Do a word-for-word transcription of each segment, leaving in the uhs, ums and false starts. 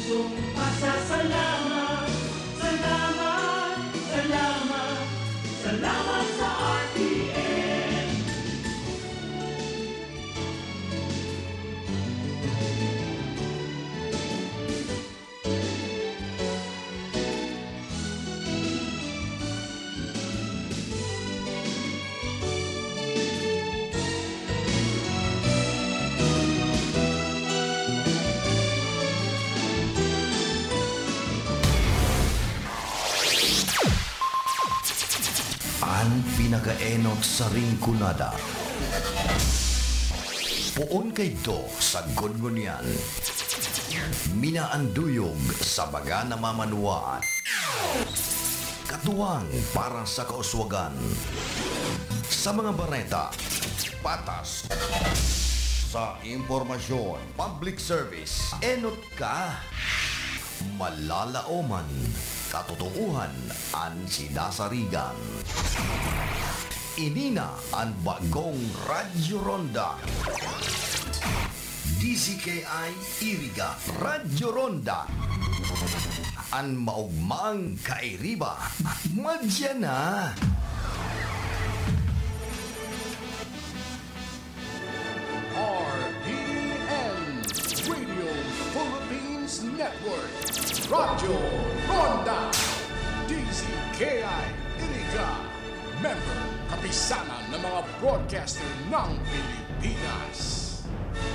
Pasasalamat, salamat, salamat, salamat sa R T N. An pinakaenot sa Rinconada. Poon kaidto sa Gungunyan. Minaanduyog sa mga namamanwaan. Katuwang para sa kauswagan. Sa mga bareta, patas. Sa impormasyon, public service, enot ka. Malalaoman, katotoohan an sinasarigan. Ini na an bagong Radyo Ronda. D Z K I Iriga, Radyo Ronda. An maogmang kairiba, madya na. R P N, Radio Philippines Network, Radyo Ronda, D Z K I Iriga, member, kapisanan ng mga broadcaster ng Pilipinas.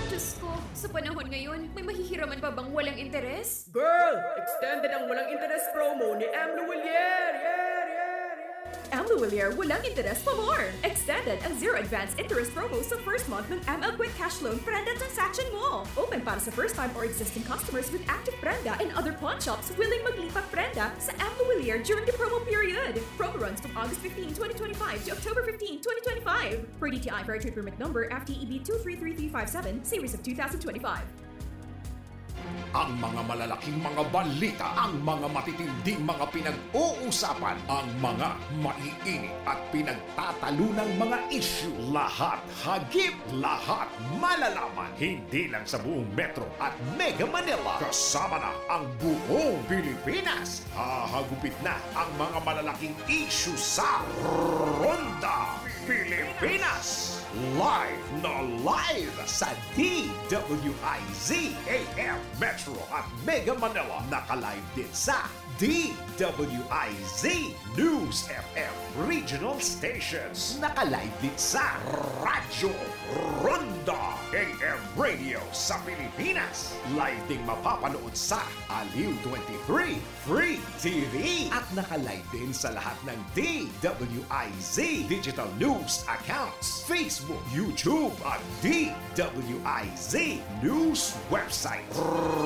Diyos ko, sa panahon ngayon, may mahihiraman pa bang walang interes? Girl, extended ang walang interes promo ni M. Lhuillier! Yeah, yeah, yeah! M. Lhuillier, walang interes pa more! Extended ang zero advance interest promo sa first month ng M L Quick Cash Loan Prenda transaction mo! Open para sa first time or existing customers with active Prenda and other pawn shops willing maglipat Prenda sa M. Lhuillier during the promo period. Promo runs from August fifteen, twenty twenty-five to October fifteen, twenty twenty-five. Per D T I Fair Trade Permit Number F T E B two three three three five seven, series of two thousand twenty-five. Ang mga malalaking mga balita, ang mga matitinding mga pinag-uusapan, ang mga maiinit at pinagtatalunang mga isyu, lahat hagip, lahat malalaman, hindi lang sa buong Metro at Mega Manila. Kasama na ang buong Pilipinas. Hahagupit na ang mga malalaking isyu sa Ronda Pilipinas. Live na live sa D W I Z A M Metro at Mega Manila. Naka-live din sa D W I Z News F M Regional Stations. Naka-live din sa Radyo Ronda A M Radio sa Pilipinas. Live ding mapapanood sa Aliw twenty-three Free T V. At naka-live din sa lahat ng D W I Z Digital News Accounts, Facebook, YouTube, at D W I Z News Website.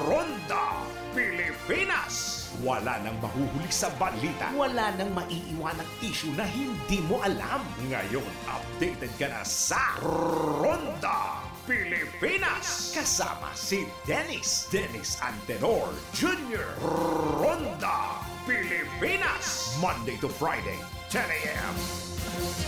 Ronda Pilipinas! Wala nang mahuhuli sa balita, wala nang maiiwanang isyu na hindi mo alam. Ngayon, updated ka na sa Ronda Pilipinas! Kasama si Dennis, Dennis Antenor Junior. Ronda Pilipinas! Monday to Friday, ten a.m.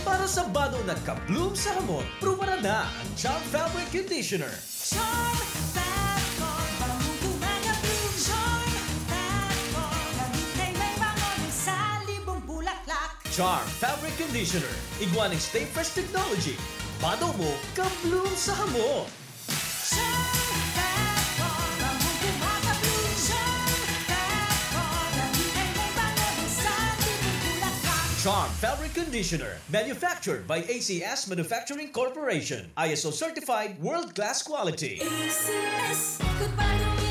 Para sa bado na ka-bloom sa hamot, prubaran na ang Charm Fabric Conditioner. Charm Fabric, bangong gumagabing. Charm Fabric, gamitin may bango ng salibong bulaklak. Charm Fabric Conditioner, igwa ning Stay Fresh Technology. Bado mo, ka-bloom sa hamot. Charm Fabric, bangong gumagabing. Charm Fabric, gamitin may bango ng salibong bulaklak. Charm Fabric Conditioner, manufactured by A C S Manufacturing Corporation. I S O certified, world-class quality. A C S, good body with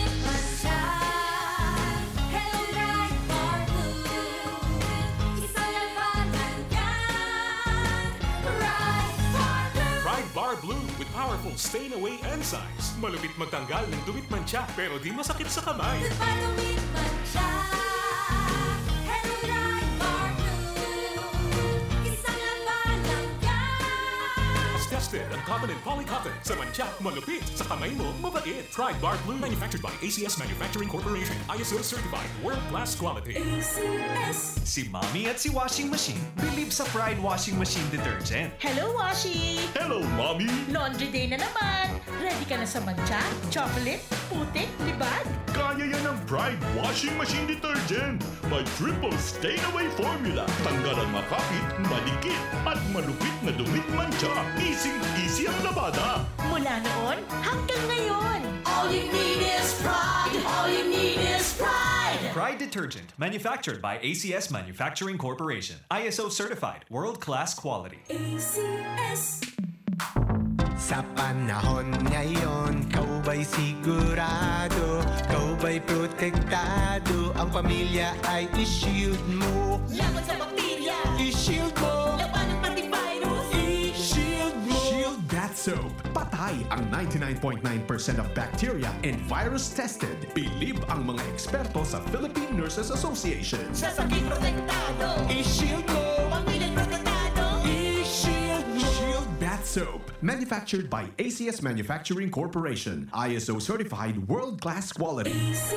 Pride Bar Blue. Isang labanan yan. Pride Bar Blue. Pride Bar Blue with powerful stain away enzymes. Malupit magtanggal ng dumit mantsa, pero di masakit sa kamay. Good body with Pride Bar Blue. Isang labanan yan. Tested on cotton and polycotton. Sa mantsa, malupit. Sa kamay mo, mabait. Pride Bar Blue. Manufactured by A C S Manufacturing Corporation. I S O certified. World class quality. A C S. Si Mommy at si Washing Machine believe sa Pride Washing Machine Detergent. Hello, Washi! Hello, Mommy! Laundry day na naman! Ready ka na sa mantsa, chocolate, putik, libag? Kaya yan ng Pride Washing Machine Detergent. May triple stain away formula. Tanggal ang makapit, madikit, at malupit na dumi at mantsa. Easy, easy ang labada. Mula noon hanggang ngayon. All you need is Pride. All you need is Pride. Pride Detergent, manufactured by A C S Manufacturing Corporation. I S O certified, world-class quality. A C S. Sa panahon ngayon, ikaw ba'y sigurado? Ikaw ba'y protektado? Ang pamilya ay i-shield mo. Laban sa bakterya. I-shield mo. Labanan pati virus. I-shield mo. Shield Bath Soap. Patay ang ninety-nine point nine percent of bacteria and virus tested. Bilib ang mga eksperto sa Philippine Nurses Association. Sa sakit protektado. I-shield mo. Pamilya protektado. I-shield mo. Shield Bath Soap. Manufactured by A C S Manufacturing Corporation. I S O certified world-class quality. A C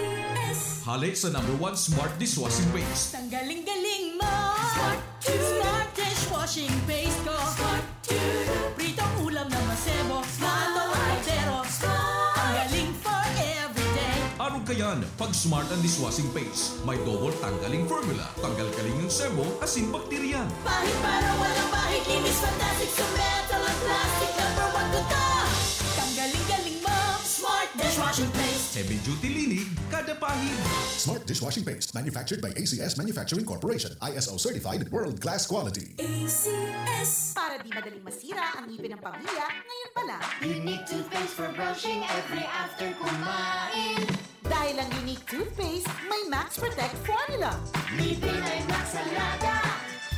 S. Hale sa number one smart dishwashing paste. Tanggaling-galing mo. Smart to. Smart dishwashing paste ko. Smart to. Pritong ulam na masebo. Smart o kaldero. Smart. Tanggaling for everyday. Arog kayan, pag smart ang dishwashing paste. May double tanggaling formula. Tanggal kaling ang sebo, asin bakteryan. Pahid para walang pahid, linis fantastic sa metal at plastic, number one ko to. Tanggaling-galing mo, Smart Dishwashing Paste. Heavy duty linig, kada pahid. Smart Dishwashing Paste, manufactured by A C S Manufacturing Corporation, I S O certified, world class quality. A C S. Para di madaling masira ang ngipin ng pamilya, ngayon pa lang. Unique toothpaste for brushing every after kumain. Dahil ang Unique Toothpaste may Max Protect Formula. Ngipin ay Max Alaga,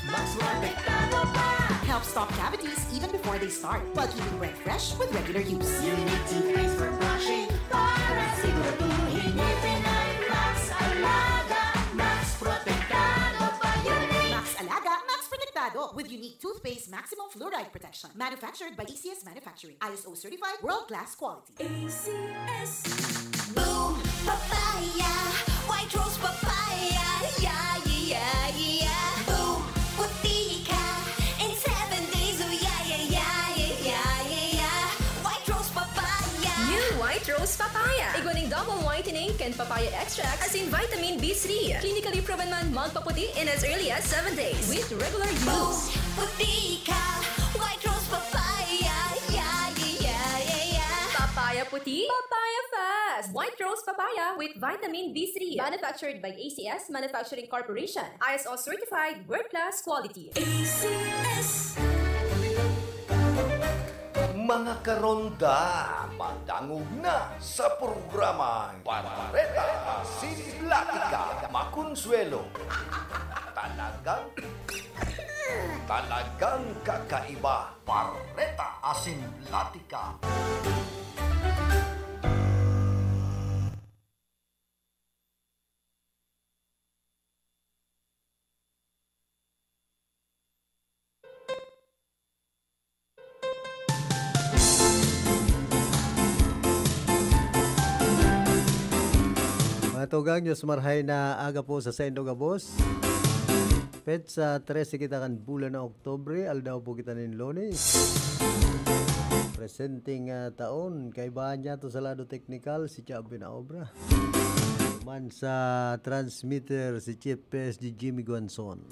Max Protektado pa. Helps stop cavities even before they start, while keeping breath fresh with regular use. Unique Toothpaste for brushing, para siguraduhin ngipin ay Max Alaga, Max Protektado pa. Unique. Max Alaga, Max Protektado with Unique Toothpaste Maximum Fluoride Protection. Manufactured by A C S Manufacturing. I S O certified, world class quality. A C S. Boom Papaya, White Rose Papaya, yeah, yeah, yeah, yeah. Boom Puti ka in seven days, oh yeah, yeah, yeah, yeah, yeah, yeah. White Rose Papaya. New White Rose Papaya. Igwa nin double whitening kan papaya extract asin vitamin B three. Clinically proven man magpaputi in as early as seven days with regular use. Boom Puti ka, White Rose Papaya, yeah, yeah, yeah, yeah, yeah. Papaya puti, papaya fast. White Rose Papaya with vitamin B three. Manufactured by A C S Manufacturing Corporation. I S O certified, world class quality. A C S. Mga karonda, madangog na sa programang Barbareta asin Platika Makonsuelo. Talagang, talagang kakaiba. Barbareta asin Platika. Mga tugang, Diyos marhay na aga po sa saindo gabos. Petsa trese kita kan bulan na Oktubre, aldaw po kita nin Lunes. Presenteng, ah, taon, kaibahan niya to sa lado teknikal, si Chab pinaobra. Man sa transmitter, si Chief P S D Jimmy Guanzon.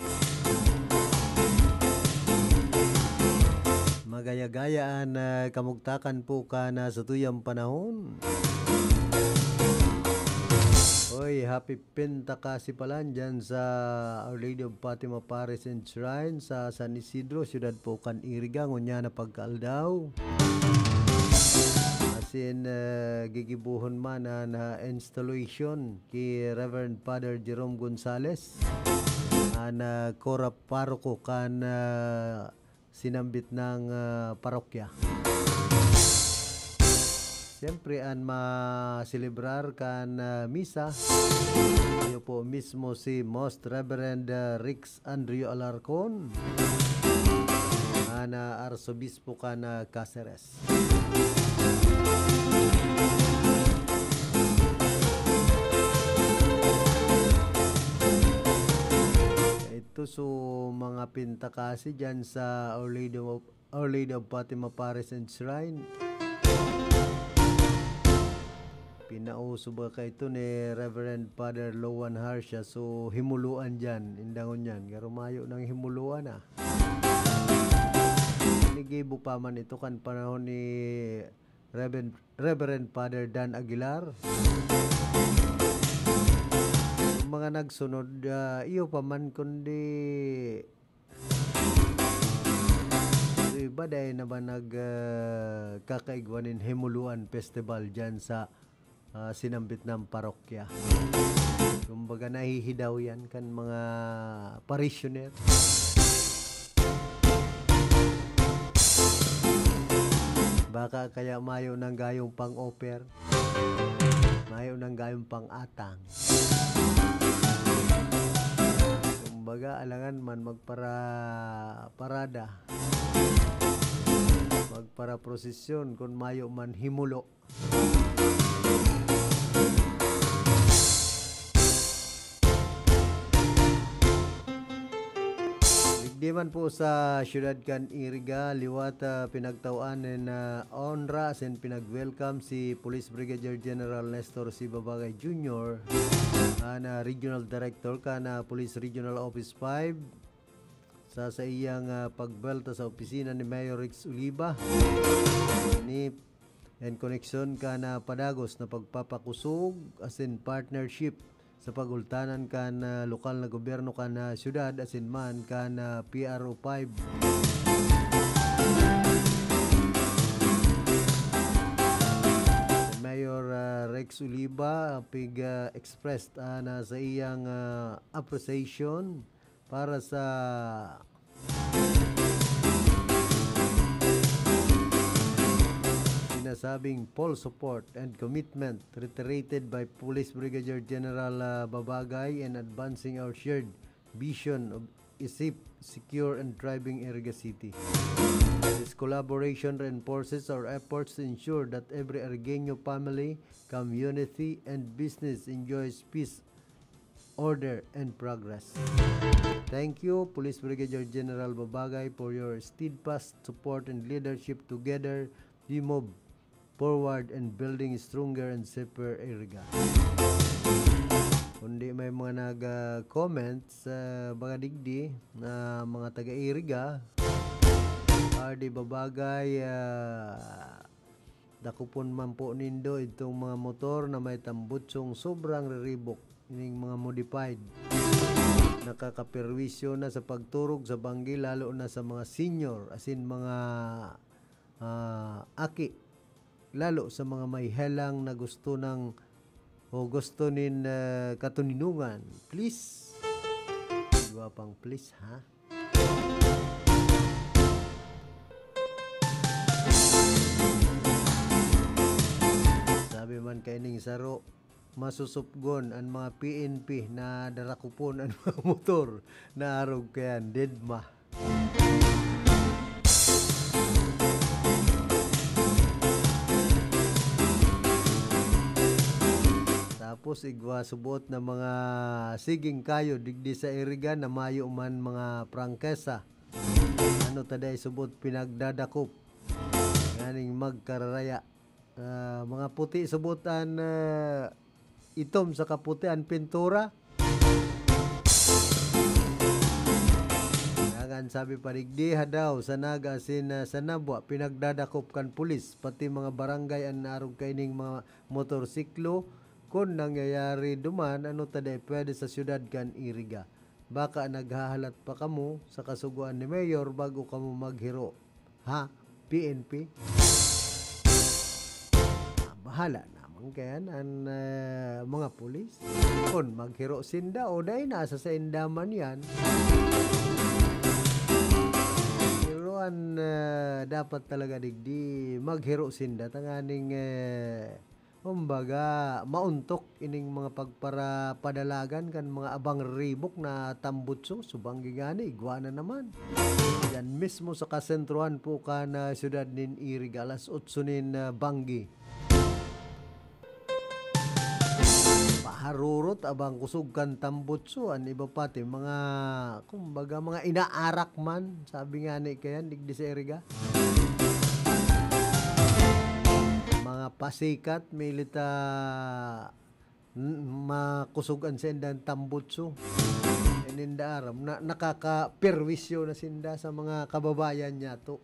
Magaya-gaya an, ah, kamugtakan po kan, ah, satuyang panahon. Oy, happy Pintakasi palan dyan sa Our Lady of Fatima Parish and Shrine sa San Isidro, siyudad po kan Iriga, ngunyan na pagkaaldaw. Asin, eh, gigibohon man an, ah, installation ki Reverend Father Jerome Gonzales, an, ah, kora paroko kan, ah, sinambit nang, ah, parokya. Siyempre, an maselebrar kan, ah, misa, iyo po mismo si Most Reverend, ah, Rix Andrio Alarcon, an, ah, Arsobispo kan, ah, Caceres. Ito so mga pintakasi dyan sa Our Lady of, Our Lady of Fatima Parish and Shrine. Pinauso ba ka ito ni Reverend Father Loan Harsha? So, himuluan dyan, indangon yan. Pero mayo nang himuluan, ah. Nigibo pa man ito kan panahon ni Reverend, Reverend Father Dan Aguilar. Yung mga nagsunod, ah, iyo pa man, kundi yung iba, dahil na ba nag, ah, kakaigwa nin Himuluan Festival dyan sa, ah, sinambit ng parokya. Kumbaga, nahihidaw yan kan mga parishioner. Baka kaya mayo nang gayong pang-offer. Mayo nang gayong pang-atang. Kumbaga, alangan man magpara-, parada. Magpara-prosesyon kun mayo man himulo. Digdi man po sa siyudad kan Iriga, liwat, ah, pinagtawaan nin, ah, onra asin pinag-welcome si Police Brigadier General Nestor C. Babagay Junior, an, ah, Regional Director kan, ah, Police Regional Office five, sa saiyang, ah, pagbelta sa opisina ni Mayor Rex Oliva. Ini en koneksyon kan, ah, padagos na pagpapakusog asin partnership sa pagultanan kan, ah, lokal na gobyerno kan, ah, siyudad asin man kan, ah, P R O five. Mayor, ah, Rex Oliva, ah, pig, ah, expressed, ah, na sa iyang, ah, appreciation para sa sinasabing full support and commitment reiterated by Police Brigadier General, ah, Babagay in advancing our shared vision of a safe, secure, and thriving Iriga City. This collaboration reinforces our efforts to ensure that every Irigueño family, community, and business enjoys peace, order, and progress. Thank you, Police Brigadier General Babagay, for your steadfast support and leadership. Together, we move forward and building a stronger and safer Iriga. Kundi may mga nag, ah, comment sa mga digdi na mga taga-Iriga, R D Babagay, ah, dakopon man po nindo itong mga motor na may tambutsong sobrang riribok, ining mga modified. Nakakaperwisyo na sa pagturog sa banggi, lalo na sa mga senior, asin mga, ah, aki, lalo sa mga may helang na gusto ng, o gusto nin, ah, katoninongan. Please. Igwa pang please, ha? Sabi man kaining saro, masusupgon an mga P N P na darakupon an mga motor na arog kaiyan, dedma. Tapos igwa subot na mga siging kayo digdi sa Iriga na mayo man mga prangkesa. Ano ta day subot pinagdadakop nganing magkararaya? Ah, mga puti subot an, ah, itom saka puti an pintura. Dangan sabi pa digdi, hadaw sa Naga asin, ah, sa Nabua, pinagdadakop kan pulis, pati mga barangay an arog kaining mga motorsiklo. Kun nangyayari duman, ano ta day pwede sa siyudad kan Iriga? Baka naghahalat pa kamo sa kasugoan ni Mayor bago kamo maghiro. Ha? P N P? Ah, bahala naman kayan an, ah, mga pulis. Kun maghiro sinda o dai, nasa sainda man yan. Pero an, ah, dapat talaga digdi, maghiro sinda tanganing, eh, kumbaga, maontok ining mga pagparapadalagan kan mga abang ribok na tambutso, subanggi ngani, igwa na naman. Diyan mismo sa kasentrohan po kan, ah, siyudad nin Iriga, alas otso nin, ah, banggi. Paharurot, abang kusog kan tambutso, an iba pati mga, kumbaga, mga inaarak man, sabi ngani kayan, digdi sa Iriga. Mga pasikat, mili ta n-, makosog an saindang tambutso. Ninda aram na nakakaperwisyo na sinda sa mga kababayan niyato.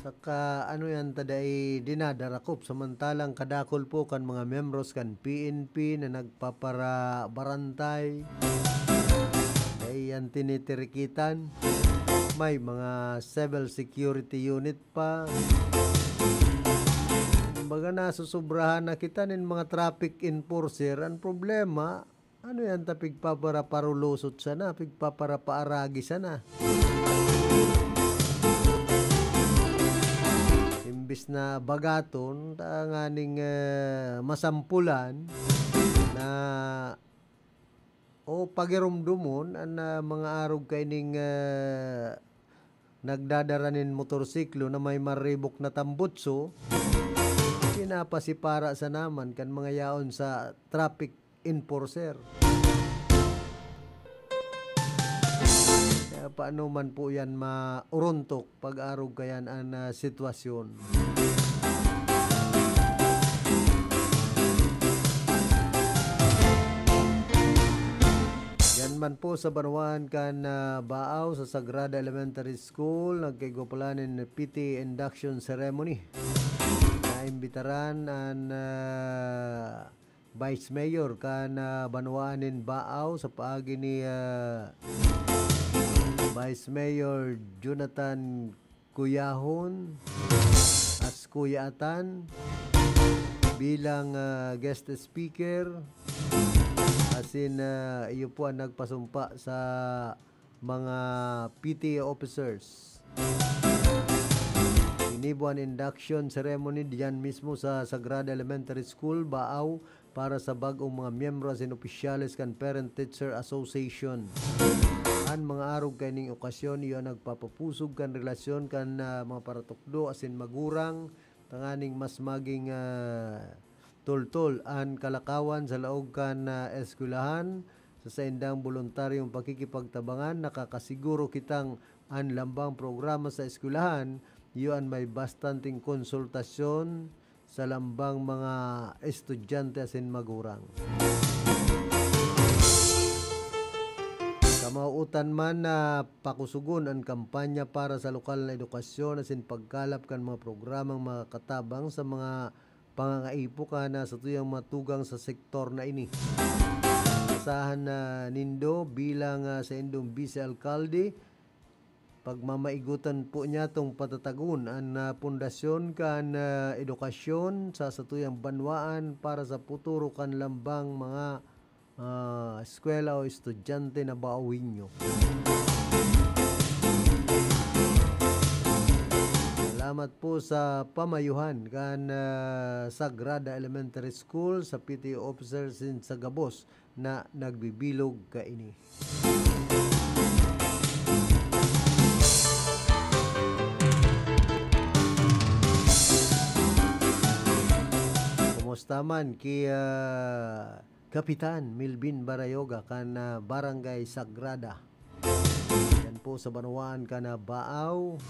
Saka ano yan, ta dai dinadarakop, samantalang kadakul po kan mga miyembros kan P N P na nagpaparabarantay, dai yan tinitirikitan. May mga civil security unit pa. Kumbaga, nasusobrahan na kita nin mga traffic enforcer. Ang problema, ano yan, ta pigpaparaparulusot sana, pigpaparapaaragi sana. Imbis na bagaton, tanganing, eh, masampulan na o pagiromdomon an, ah, mga arog kaining, ah, nagdadara nin motorsiklo na may maribok na tambutso, pinapasipara sana man kan mga yaon sa traffic enforcer. Kaya paano man po yan mauruntok pag-arog kayan an, ah, sitwasyon? Yan man po sa banwaan kan, ah, Baaw sa Sagrada Elementary School, nagkaigwa pala nin P T A induction ceremony. Naimbitaran an, ah, Vice Mayor kan, ah, banwaan nin Baaw sa paagi ni, ah, Vice Mayor Jonathan Cuyahon as Kuya Atan bilang, ah, guest speaker. Asin, ah, iyo po ang nagpasumpa sa mga P T A officers. Ginibo an induction ceremony diyan mismo sa Sagrada Elementary School, Baaw, para sa bag-ong mga miyembro asin opisyales kan Parent Teacher Association. An mga arog kaining okasyon, iyo an nagpapapusog kan relasyon kan, ah, mga paratukdo asin magurang, tanganing mas maging, ah, tultol an kalakawan sa laog kan, ah, eskwelahan. Sa saindang boluntaryong pakikipagtabangan, nakakasiguro kitang an lambang programa sa eskwelahan, iyo an may bastanteng konsultasyon sa lambang mga estudyante asin magurang. Kamauotan man na pakusugon an kampanya para sa lokal na edukasyon asin pagkalap kan mga programang makakatabang sa mga pangangaipo kan satuyang mga tugang sa sektor na ini. Asahan na nindo bilang, ah, saindong bise-alkalde, pagmamaigotan po niya tong patatagon an, ah, pundasyon kan, ah, edukasyon sa satuyang banwaan para sa puturo kan lambang mga, ah, eskwela o estudyante na Baawinyo. Salamat po sa pamayuhan kan, ah, Sagrada Elementary School sa P T A officers in sa gabos na nagbibilog kaini. Kumusta man ki, ah, Kapitan Melvin Barayoga kan, ah, Barangay Sagrada? Yan po sa banwaan kan, ah, Baaw.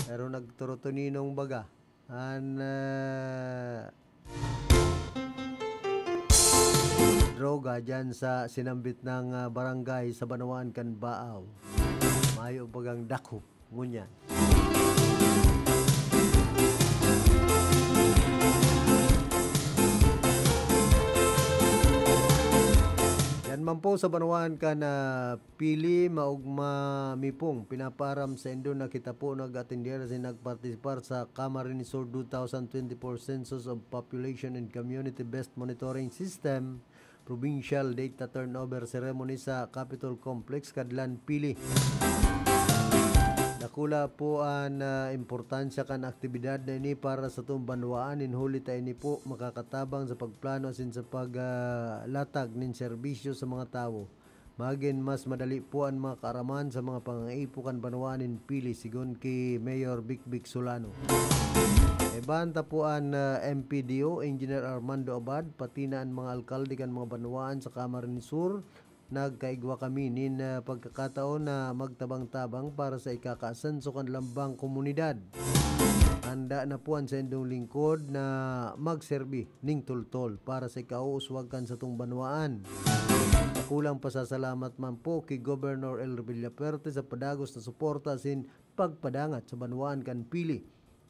Pero nagturutuninong baga an, ah, droga dyan sa sinambit na, ah, barangay sa banwaan kan Baaw. Mayo bagang dakop ngunyan. Yan man po sa banwaan kan, ah, Pili, maogma mi pong pinapaaram saindo na kita po nag-atender asin nagpartisipar sa Camarines Sur two thousand twenty-four Census of Population and Community Based Monitoring System Provincial Data Turnover Ceremony sa Capitol Complex, Cadlan, Pili. Dakula po an, ah, importansya kan aktibidad na ini para sa satong banwaan, nin huli ta ini po makakatabang sa pagplano asin sa pag, ah, latag nin serbisyo sa mga tawo. magin mas madali po an mga kaaraman sa mga pangangaipo kan banwaan nin Pili, sigon ki Mayor Bikbik Solano. Iban ta po an, ah, M P D O, Engineer Armando Abad, pati na an mga alkalde kan mga banwaan sa Camarines Sur, nagkaigwa kami nin, ah, pagkakataon na magtabang-tabang para sa ikakaasenso kan lambang komunidad. Handa na po an saindong lingkod na magserbi ning tultol para sa ikauuswag kan satong banwaan. Dakulang pasasalamat man po ki Governor Elry Villafuerte sa padagos na suporta asin pagpadangat sa banwaan kan Pili.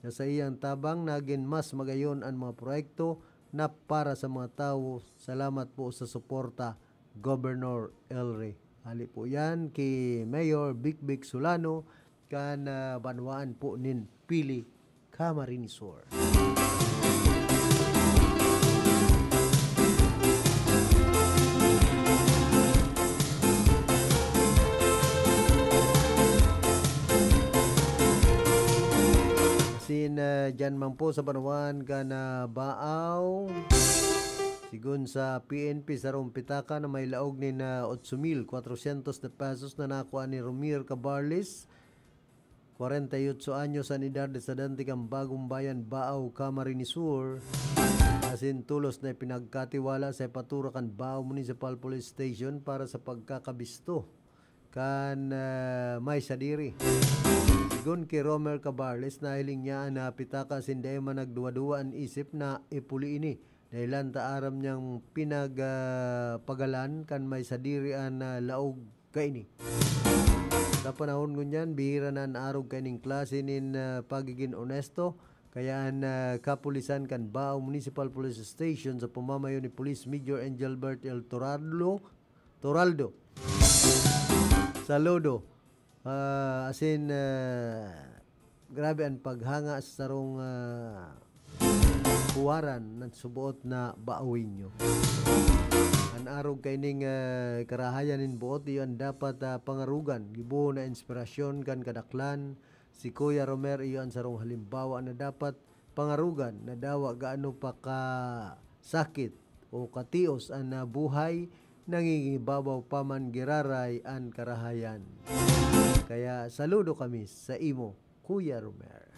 Sa saiyang tabang, nagin mas magayon an mga proyekto na para sa mga tawo. Salamat po sa suporta, Governor Elry. Hali po yan ki Mayor Bikbik Solano kan, ah, banwaan po nin Pili, Camarines Sur. Asin, ah, dyan man po sa banwaan kan, ah, Baaw. Sigon sa P N P, sarong pitaka na may laog nin, ah, otso mil kwatrosyentos na pesos na nakua ni Romier Cabarles, kwarenta y otso anyos an edad, residente kan Bagong Bayan, Baaw, Camarines Sur, asin tolos na ipinagkatiwala sa hepatura kan Baaw Municipal Police Station para sa pagkakabisto kan, ah, may sadiri. Sigon ki Romer Cabarles, nahiling niya an, ah, pitaka asin dai man nagduwa-duwa an isip na ipuli ini. Dahilan ta aram niyang pinag, ah, pagalan kan may sadiri an, ah, laog kaini. Sa panahon ngunyan, bihira na an arog kaining klase nin, ah, pagigin onesto, kaya an, ah, kapulisan kan Baaw Municipal Police Station sa pamamayo ni Police Major Engelbert El Torado, Toraldo. Saludo. Ah, asin, ah, grabe an paghanga sa sarong, ah, kuwaran na suboot na Baawinyo. An arog kaining, ah, karahayan nin boot, iyo an dapat, ah, pangarugan. Gibohon na inspirasyon kan kadaklan. Si Kuya Romer, iyo an sarong halimbawa na dapat pangarugan na dawa gaano pa kasakit o katios an, ah, buhay, nangingibabaw pa man giraray an karahayan. Kaya saludo kami sa imo, Kuya Romer.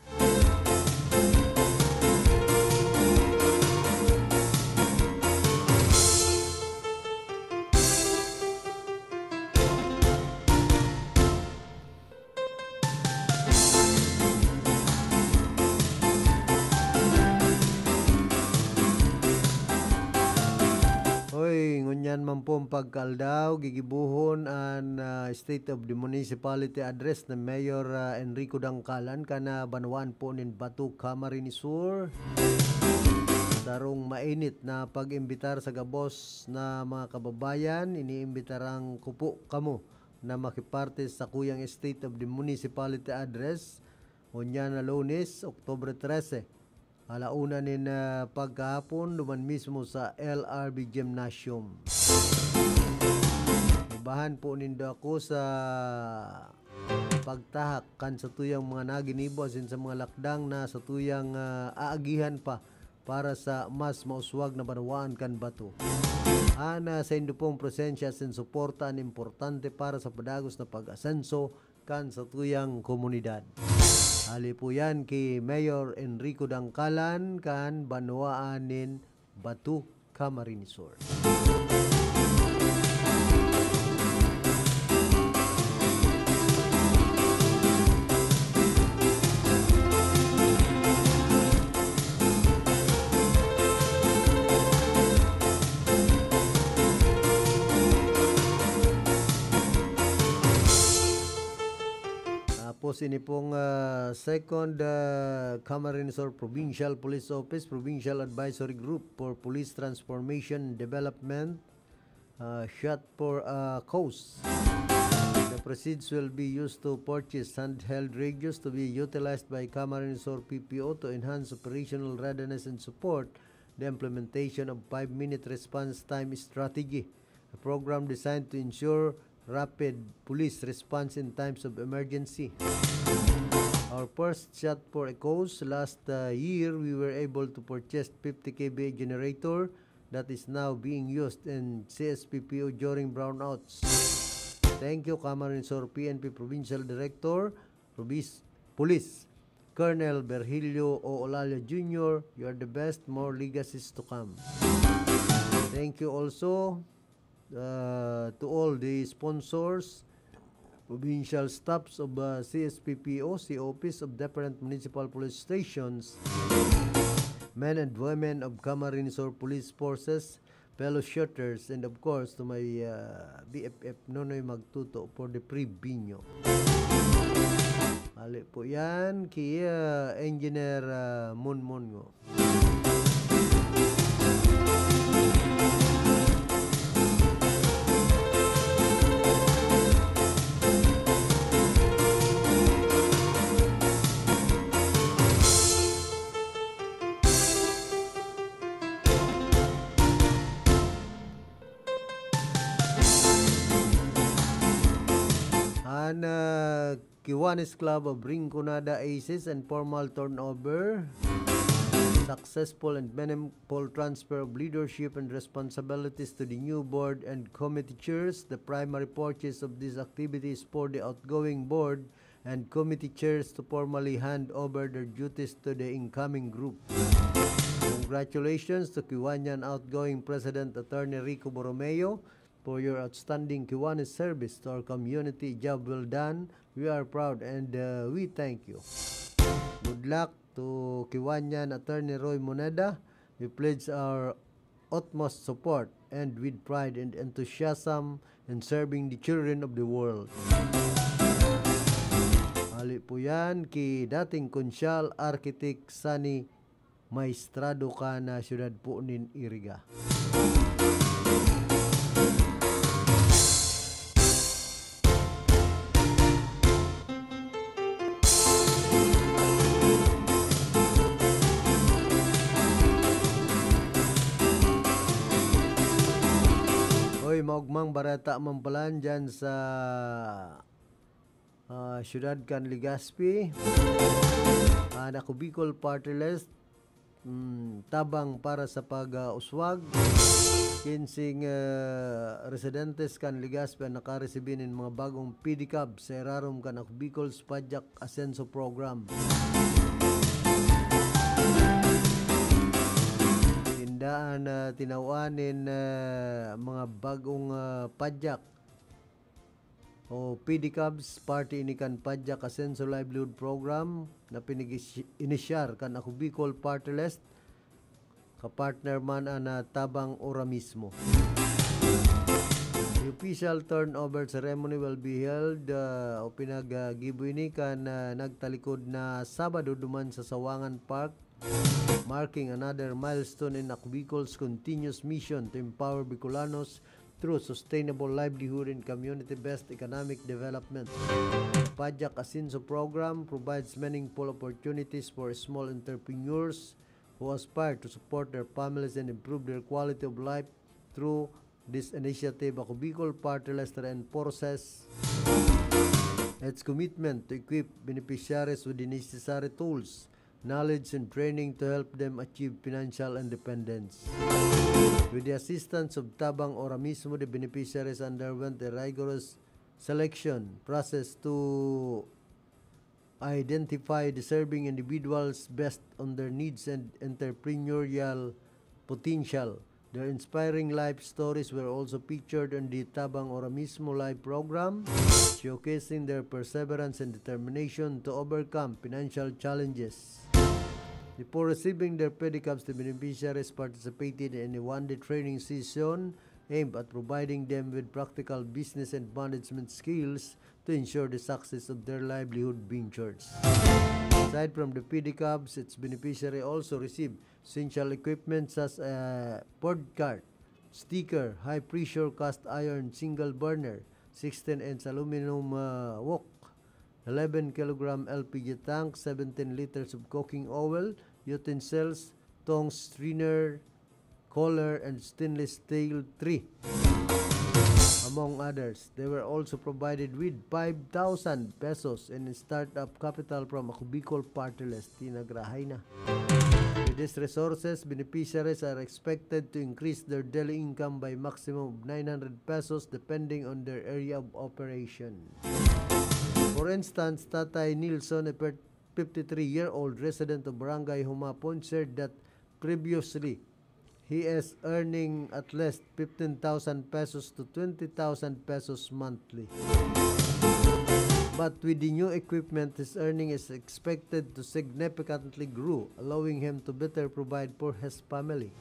Hoy, ngunyan man po an pagkaaldaw, gigibohon an, ah, State of the Municipality Address ni Mayor, ah, Enrico Dangkalan kan, ah, banwaan po nin Bato, Camarines Sur. Sarong mainit na pag-imbitar sa gabos na mga kababayan, iniimbitaran ko po kamo na makiparte sa kuyang State of the Municipality Address, ngunyan na Lunes, Oktubre trese, ala una nin, ah, pagkahapon, duman mismo sa L R B Gymnasium. Ibahan po nindo ako sa pagtahak kan satuyang mga naginibo asin sa mga lakdang na satuyang, ah, aagihan pa para sa mas mauswag na banwaan kan Bato. An, ah, saindo pong presensya asin suporta an importante para sa padagos na pag-asenso kan satuyang komunidad. Hali po yan ki Mayor Enrico Dangkalan kan banwaan nin Bato, Camarines Sur. Tapos ini pong, ah, second, ah, Camarines Sur Provincial Police Office, Provincial Advisory Group for Police Transformation Development, ah, shot for a cause. The proceeds will be used to purchase handheld radios to be utilized by Camarines Sur P P O to enhance operational readiness and support the implementation of five-minute response time strategy, a program designed to ensure rapid police response in times of emergency. Our first shot for a cause, last, uh, year, we were able to purchase fifty K V A generator that is now being used in C S P P O during brownouts. Thank you, Camarines Sur P N P Provincial Director, Provis-, Police Colonel Virgilio O. Olalia Junior. You are the best. More legacies to come. Thank you also, uh, to all the sponsors, provincial staffs of, uh, C S P P O, C O Ps of different municipal police stations, men and women of Camarines Sur Police Forces, fellow shooters, and of course, to my, uh, B F F, Nonoy Magtuto for the Pribinyo. Hali po yan, kay, uh, Engineer, uh, Monmon Ngo. An, ah, Kiwanis Club of Rinconada Aces and formal turnover, successful and meaningful transfer of leadership and responsibilities to the new board and committee chairs. The primary purpose of these activities for the outgoing board and committee chairs to formally hand over their duties to the incoming group. Congratulations to Kiwanyan outgoing President Attorney Rico Borromeo for your outstanding Kiwanis service to our community. Job well done. We are proud and, uh, we thank you. Good luck to Kiwanyan Attorney Roy Moneda. We pledge our utmost support and with pride and enthusiasm in serving the children of the world. Hali po yan kay dating Konsyal Architect Sunny Maestrado kan syudad po nin Iriga. Hoy, maugmang bareta man pala dyan sa, ah, siyudad kan Legazpi. Ah, Ako Bicol Party List, mm, tabang para sa pag, ah, uswag. Kinsing, ah, residentes kan Legazpi an nakaresibi nin mga bagong pedicab sa irarom kan Ako Bicol's Padyak Asenso Program. Tinda an, ah, tinawan nin, ah, mga bagong, ah, padyak o pedicabs, parte ini kan Padyak Asenso Livelihood Program na pinag-inisyar kan Ako Bicol Party List, kapartner man an, ah, tabang ora mismo. The official turnover ceremony will be held, ah, o pinag-, ah, gibo ini kan, ah, nagtalikod na Sabado duman sa Sawangan Park, marking another milestone in Ako Bicol's continuous mission to empower Bicolanos through sustainable livelihood and community-based economic development. Padyak Asenso Program provides meaningful opportunities for small entrepreneurs who aspire to support their families and improve their quality of life through this initiative. Ako Bicol Party List reinforces its commitment to equip beneficiaries with the necessary tools, knowledge, and training to help them achieve financial independence. With the assistance of Tabang Ora Mismo, the beneficiaries underwent a rigorous selection process to identify deserving individuals based on their needs and entrepreneurial potential. Their inspiring life stories were also featured on the Tabang Ora Mismo live program, showcasing their perseverance and determination to overcome financial challenges. Before receiving their pedicabs, the beneficiaries participated in a one-day training session aimed at providing them with practical business and management skills to ensure the success of their livelihood ventures. Aside from the pedicabs, its beneficiary also received essential equipment such as a pod cart, sticker, high-pressure cast iron single burner, sixteen-inch aluminum, uh, wok, eleven kilogram L P G tank, seventeen liters of cooking oil, utensils, tongs, strainer, cooler, and stainless steel tray, among others. They were also provided with five thousand pesos in startup capital from Ako Bicol Party List. Tinagrahay na. With These resources beneficiaries are expected to increase their daily income by maximum of nine hundred pesos depending on their area of operation. For instance, Tatay Nilson, a fifty-three-year-old resident of Barangay Humapon, shared that previously he is earning at least fifteen thousand pesos to twenty thousand pesos monthly. But with the new equipment, his earning is expected to significantly grow, allowing him to better provide for his family.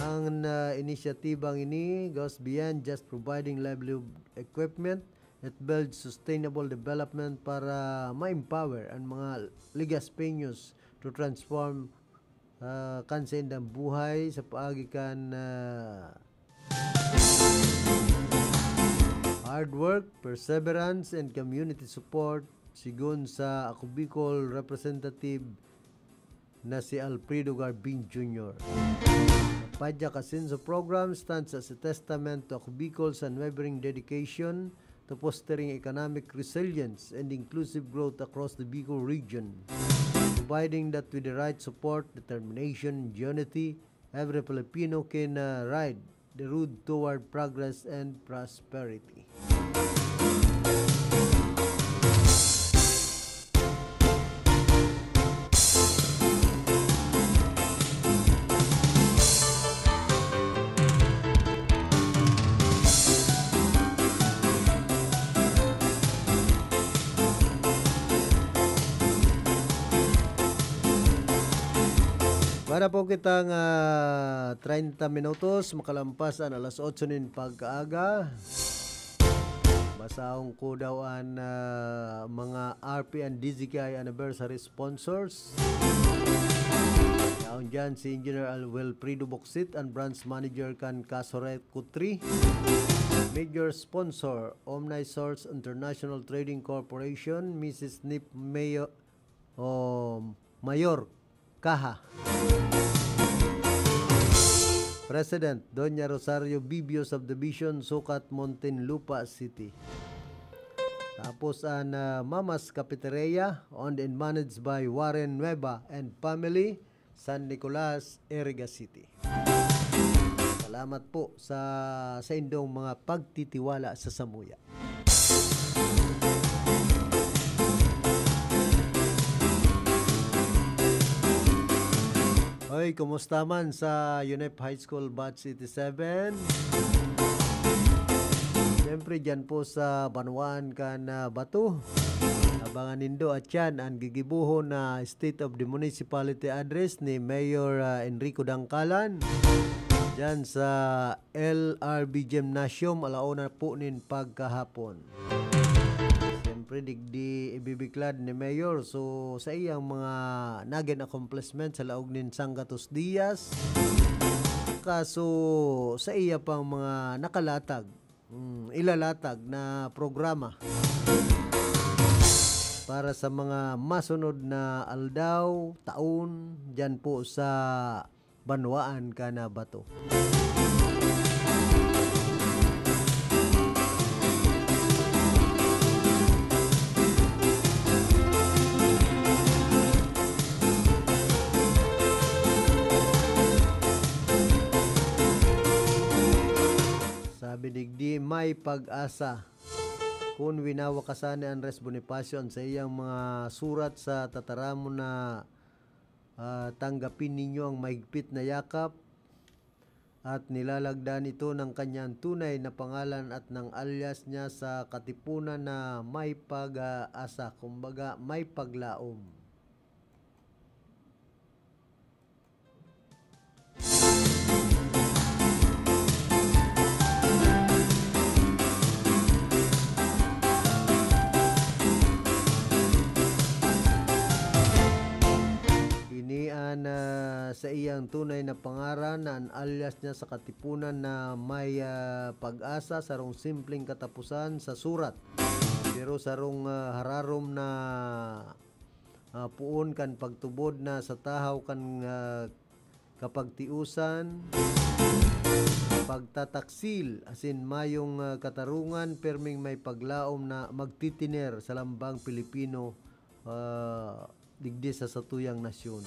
Ang uh, inisyatibang ini goes beyond just providing livelihood equipment. It builds sustainable development para ma-empower ang mga Legaspeños to transform uh, kan saindang buhay sa paagi kan uh, hard work, perseverance, and community support, sigon sa Ako Bicol representative na si Alfredo Garbin Junior. Padya Kasinso program stands as a testament to Ako Bicol's unwavering dedication to fostering economic resilience and inclusive growth across the Bicol region, providing that with the right support, determination, and unity, every Filipino can uh, ride the road toward progress and prosperity. Para po kitang ah, treinta minutos makalampas an alas otso nin pagkaaga. Basahon ko daw an ah, mga R P and D Z K I anniversary sponsors. Yaon dyan si Engineer Al Wilfredo Boksit, ang branch manager kan Casoret Kutri. Major sponsor, Omnisource International Trading Corporation, Missus Nip Mayo, o Mayor Kaha. President, Doña Rosario Bibio Subdivision, Sukat, Muntinlupa City. Tapos ang ah, Mama's Cafeteria, owned and managed by Warren Nueva and family, San Nicolas, Iriga City. Salamat po sa saindong mga pagtitiwala sa samuya. Hoy, kumusta man sa UNEP High School Batch eighty-seven? Siyempre, dyan po sa Banwaan kan ah, Bato. Abangan nindo at yan ang gigibohon na State of the Municipality Address ni Mayor ah, Enrico Dangkalan. Dyan sa L R B Gymnasium, alauna po nin pagkahapon. Siyempre, digdi ibibiklad ni Mayor. So, sa iyang mga nagin accomplishment sa laog nin sanggatos dias, kaso sa iya pang mga nakalatag, mm, ilalatag na programa para sa mga masunod na aldaw, taon, dyan po sa Banwaan kan ah, Bato. Sabi digdi, may pag-asa. Kun winawakasan ni Andres Bonifacio an saiyang mga surat sa tataramon na ah, tanggapin ninyo ang mahigpit na yakap at nilalagdan ito ng kanyang tunay na pangalan at ng alias niya sa katipunan na may pag-asa, kumbaga may paglaom. Ini an ah, saiyang tunay na pangaran na an alias niya sa katipunan na may ah, pag-asa, sarong simpleng katapusan sa surat, pero sarong ah, hararom na ah, poon kan pagtubod na sa tahaw kan ah, kapagtiusan, pagtataksil, asin mayong ah, katarungan, perming may paglaom na magtitiner sa lambang Pilipino, ah, digdi sa satuyang nasyon.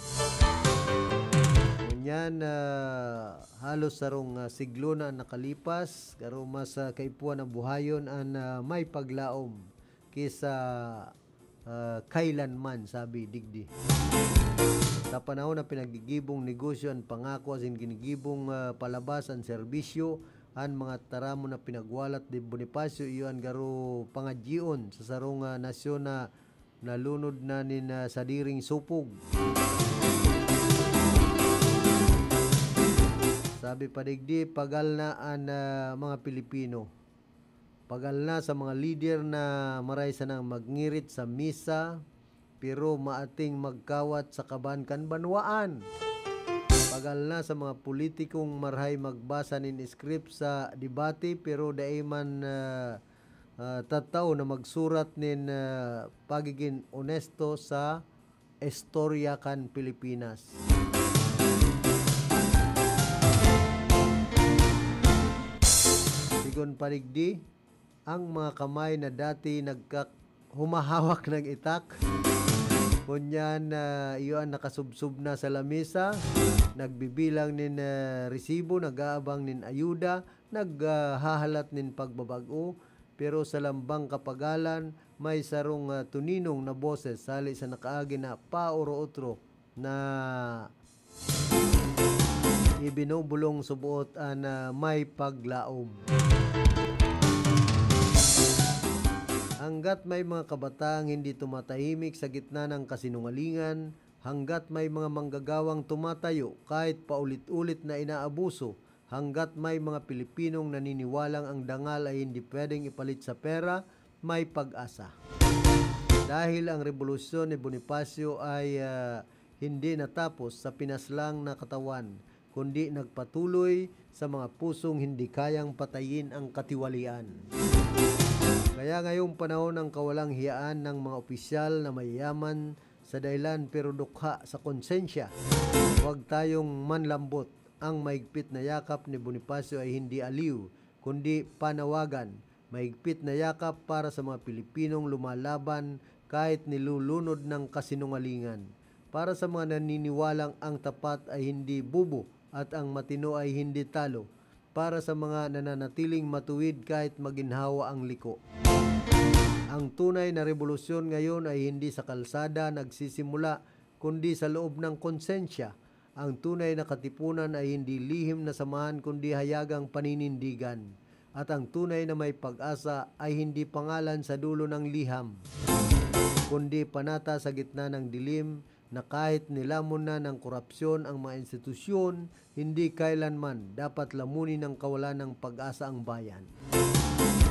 Ngunyan, ah, halos sarong, ah, siglo na an nakalipas, garo mas, ah, kaipuhan na buhayon an, ah, may paglaom ki sa, ah, kailanman, sabi digdi. Sa panahon na pinaggigibong negosyo an pangako asin ginigibong, ah, palabas an serbisyo, an mga taramon na pinagwalat ni Bonifacio iyo an garo pangadyion sa sarong, ah, nasyon na nalunod na nin, ah, sadiring supog. Sabi pa digdi, pagal na an, ah, mga Pilipino. Pagal na sa mga lider na maray sanang magngirit sa misa, pero maating magkawat sa kaban kan banwaan. Pagal na sa mga politikong marhay magbasa nin script sa debate, pero dai man, ah, ah, tattao na magsurat nin, ah, pagigin onesto sa istorya kan Pilipinas. Sigon pa digdi, ang mga kamay na dati nagka-, humahawak ng itak, ngunyan, ah, iyo an nakasubsob na sa lamesa, nagbibilang nin, ah, resibo, nag-aabang nin ayuda, naghahalat nin pagbabag-o, pero sa lambang kapagalan, may sarong, ah, tuninong na boses hali sa nakaagi na paoro-otro na ibinubulong suboot an, ah, may paglaom. Hanggat may mga kabataang hindi tumatahimik sa gitna ng kasinungalingan, hanggat may mga manggagawang tumatayo kahit paulit-ulit na inaabuso, hanggat may mga Pilipinong naniniwalang ang dangal ay hindi pwedeng ipalit sa pera, may pag-asa. Dahil ang rebolusyon ni Bonifacio ay, ah, hindi natapos sa pinaslang na katawan, kundi nagpatuloy sa mga pusong hindi kayang patayin ang katiwalian. Kaya ngayong panahon ang kawalang hiyaan ng mga opisyal na mayayaman sa dahilan pero dukha sa konsensya. Huwag tayong manlambot. Ang mahigpit na yakap ni Bonifacio ay hindi aliw, kundi panawagan. Mahigpit na yakap para sa mga Pilipinong lumalaban kahit nilulunod ng kasinungalingan. Para sa mga naniniwalang ang tapat ay hindi bubo at ang matino ay hindi talo. Para sa mga nananatiling matuwid kahit maginhawa ang liko. Ang tunay na rebolusyon ngayon ay hindi sa kalsada nagsisimula, kundi sa loob ng konsensya. Ang tunay na katipunan ay hindi lihim na samahan, kundi hayagang paninindigan. At ang tunay na may pag-asa ay hindi pangalan sa dulo ng liham, kundi panata sa gitna ng dilim na kahit nilamon na ng korupsyon ang mga institusyon, hindi kailanman dapat lamunin ng kawalan ng pag-asa ang bayan.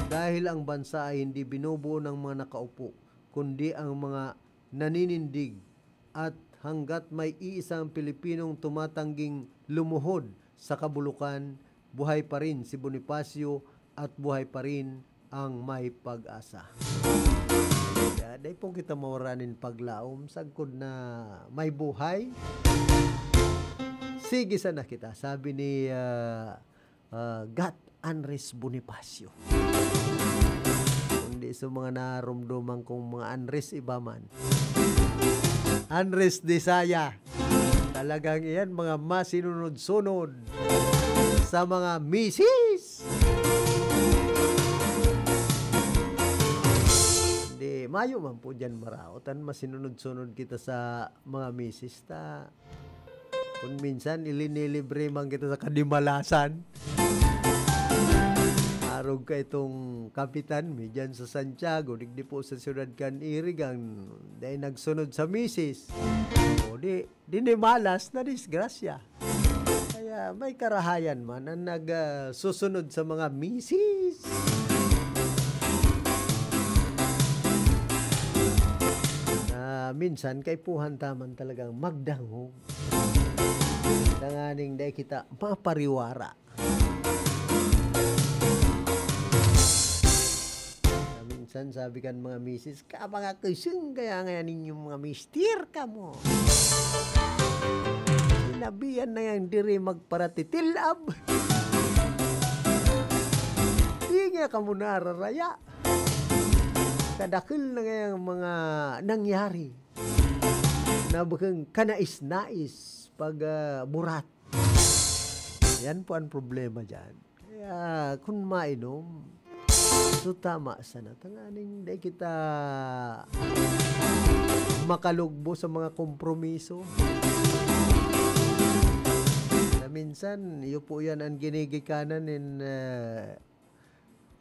Dahil ang bansa ay hindi binubuo ng mga nakaupo, kundi ang mga naninindig, at hangga't may iisang Pilipinong tumatangging lumuhod sa kabulukan, buhay pa rin si Bonifacio at buhay pa rin ang may pag-asa. Kaya dai po kita mawara nin paglaom sagkod na may buhay. Sige sana kita, sabi ni, ah, ah, Gat Andres Bonifacio. Kundi sa mga narumduman kong mga Andres iba man. Andres Desaya. Talagang iyan, mga masinunod-sunod sa mga misis. Hindi, mayo man po dyan maraot. An masinunod-sunod kita sa mga misis ta. Kung minsan, ilinilibre man kita sa kadimalasan. Arog ka itong kapitan mi dyan sa Santiago, digdi po sa siyudad kan Irigang, dahil nagsunod sa misis. O di, dinimalas na disgrasya. Kaya may karahayan man ang nag, ah, susunod sa mga misis. Na minsan, kaipuhan ta man talagang magdangog. Tanganing dai kita mapariwara. Na minsan sabi kan mga misis, "Ka mga kusing, kaya ngayon ninyong mga mister kamo. Sinabihan na yan diri magparatitilab. Di nga kamo nararaya. Kadakil na ngayang mga nangyari." Nabukang kanais-nais pag, ah, burat. Yan po ang problema dyan. Kaya kung mainom, so tama sana. Tanganing di kita makalugbo sa mga kompromiso. Na minsan, iyo po yan ang ginigikanan nin, ah,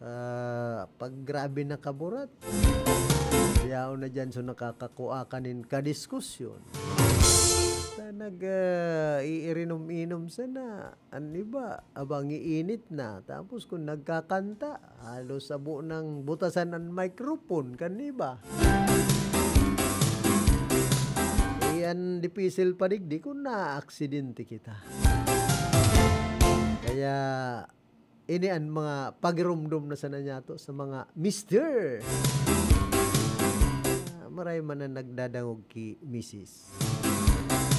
ah, pag grabe na kaburat. Yaon na dyan, so nakakakua ka nin kadiskusyon. Sa nag, ah, iirinom-inom sana, an iba, abang iinit na. Tapos kung nagkakanta, halos sabo nang butasan an microphone kan iba. Iyan dipisil pa digdi kung naaksidente kita. Kaya, ini an mga pagirumdom na sana niyato sa mga mister. Ah, maray man ang nagdadangog ki misis.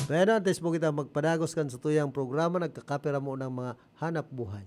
Bueno, antes po kita magpadagos kan sa tuyang programa, nagkakapira mo ng mga hanap buhay.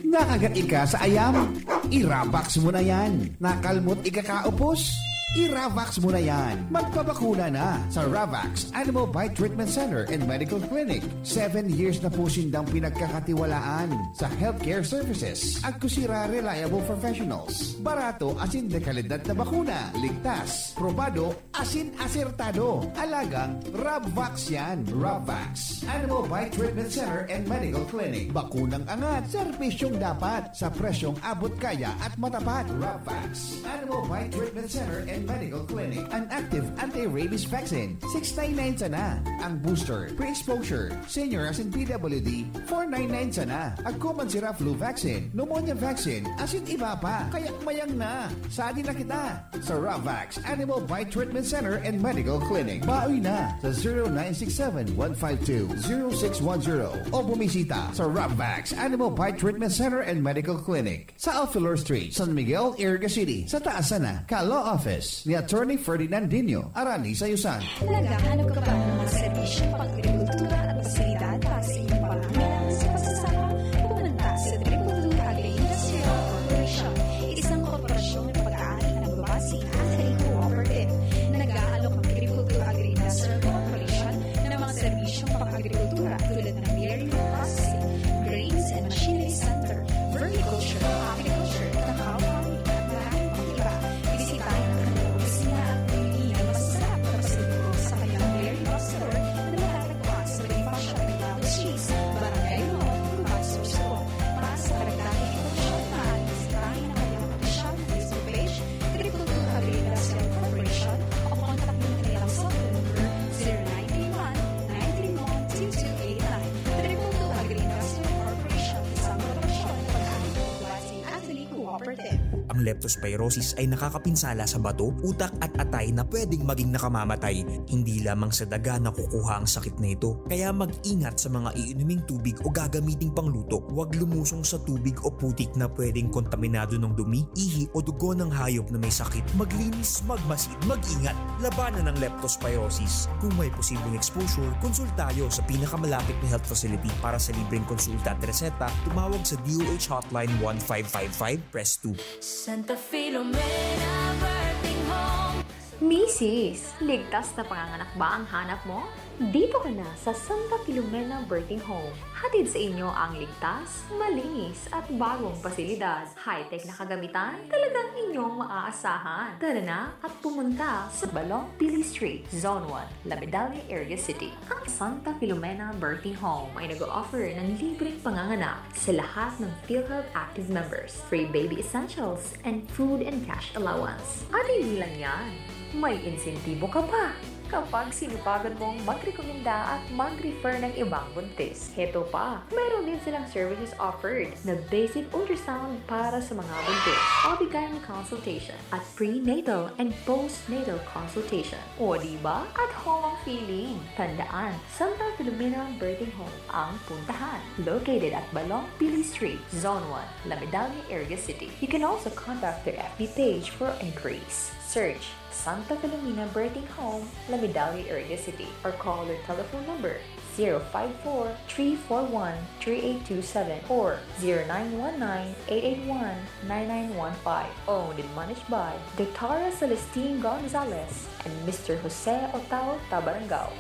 Nakagat ika sa ayam? I-Ravax mo na yan. Nakalmot ika kaupos? I-Ravax mo na yan. Magpabakuna na sa Ravax Animal Bite Treatment Center and Medical Clinic. Seven years na po sindang pinagkakatiwalaan sa healthcare services. Agkusira reliable professionals. Barato asin de kalidad na bakuna. Ligtas, probado, asin asertado. Alagang Rabvax yan. Rabvax. Animal Bite Treatment Center and Medical Clinic. Bakunang angat, serbisyong dapat, sa presyong abot kaya at matapat. Rabvax. Animal Bite Treatment Center and Medical Clinic. An active anti-rabies vaccine, six nine nine sana. Ang booster, pre-exposure, senior asin P W D, four nine nine sana. Agko man sira flu vaccine, pneumonia vaccine, asin iba pa. Kaya mayang na. Sadi na kita sa Ravax Animal Bite Treatment Center and Medical Clinic. Baoy na sa zero nine six seven, one five two, zero six one zero o bumisita sa Ravax Animal Bite Treatment Center and Medical Clinic sa Alfilor Street, San Miguel, Iriga City, sa taas sana ka Law Office ni Attorney Ferdinand Dino, Arani Sayusan. Naghahanap ka ba ng mga serbisyong pang-agrikultura at pasilidad para sa iyong pangangailangan sa pagsasaka? Pumunta sa Triple Two Agri-Industrial Corporation, isang korporasyong nagpag-aari na nagbabase at cooperative. Nag-aalok ang Triple Two Agri-Industrial Corporation ng mga serbisyong pang-agrikultura tulad ng dairy processing, grains and machinery center, vermiculture, apiculture, cacao farming, at marami pang iba. Bisitahin ang kanilang opisina at bumili ng masasarap na pasalubong sa kanilang dairy box store na matatagpuan sa Bonifacio Arellano Street, Barangay Lomon, Cubao, Sorsogon. Para sa karagdagang impormasyon, maaaring bisitahin ang kanilang opisyal na Facebook page, Triple Two Agri-Industrial Corporation, o kontakin ang kanilang cellphone number, zero nine three one, nine three one, two two eight nine. Triple Two Agri-Industrial Corporation, isang korporasyon na pag-aari ng Buwasi Agri Cooperative. Ang leptospirosis ay nakakapinsala sa bato, utak at atay na pwedeng maging nakamamatay. Hindi lamang sa daga nakukuha ang sakit na ito. Kaya mag-ingat sa mga iinuming tubig o gagamiting pangluto. Huwag lumusong sa tubig o putik na pwedeng kontaminado ng dumi, ihi o dugo ng hayop na may sakit. Maglinis, magmasid, mag-ingat. Labanan ang leptospirosis. Kung may posibleng exposure, konsulta tayo sa pinakamalapit na health facility. Para sa libreng konsulta at reseta, tumawag sa D O H Hotline one five five five, press two. Santa Filomena Birthing Home. Misis, ligtas na panganganak ba ang hanap mo? Dito ka na sa Santa Filomena Birthing Home. Hatid sa inyo ang ligtas, malinis at bagong pasilidad. High-tech na kagamitan, talagang inyong maaasahan. Tara na at pumunta sa Balong Pili Street, Zone one, La Medalla, Iriga City. Ang Santa Filomena Birthing Home ay nag-o-offer ng libreng panganganak sa lahat ng PhilHealth Active members, free baby essentials, and food and cash allowance. At hindi lang yan, may insentibo ka pa kapag sinupagan mong magrekomenda at mag-refer ng ibang buntis. Heto pa, meron din silang services offered na basic ultrasound para sa mga buntis, O B-gyne consultation, at prenatal and postnatal consultation. O, di ba? At home ang feeling. Tandaan, Santa Filomena Birthing Home ang puntahan. Located at Balong Pili Street, Zone one, La Medalla, Iriga City. You can also contact their F B page for inquiries. Search Santa Filomena Birthing Home, La Medalla, Iriga City, or call their telephone number zero five four, three four one, three eight two seven or zero nine one nine, eight eight one, nine nine one five. Owned and managed by Doctora Celestine Gonzalez and Mister Jose Otao Tabarangao.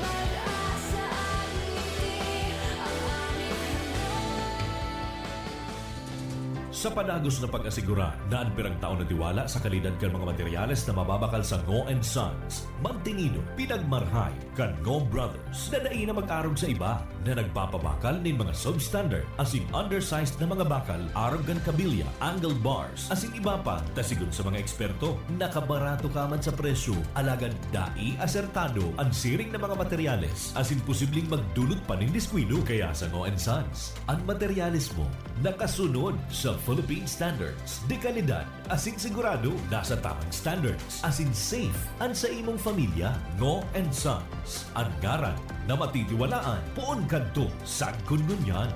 Sa padagos na pag-asigurar na an pirang taon na tiwala sa kalidad kan mga materyales na mababakal sa Ngo and Sons, mantinido, pinagmarhay kan Ngo Brothers na dai na mag-arog sa iba na nagpapabakal nin mga substandard asin undersized na mga bakal arog kan kabilya, angle bars, asin iba pa, ta sigon sa mga eksperto, nakabarato ka man sa presyo, alagad dai asertado an siring na mga materyales asin posibleng magdulot pa nin diskuido. Kaya sa Ngo and Sons, an materyales mo nakasunod sa Philippine standards, de kalidad asin sigurado nasa tamang standards, asin safe an sa imong pamilya. Ngo and Sons, an ngaran na matitiwalaan poon kadto sagkod ngunyan.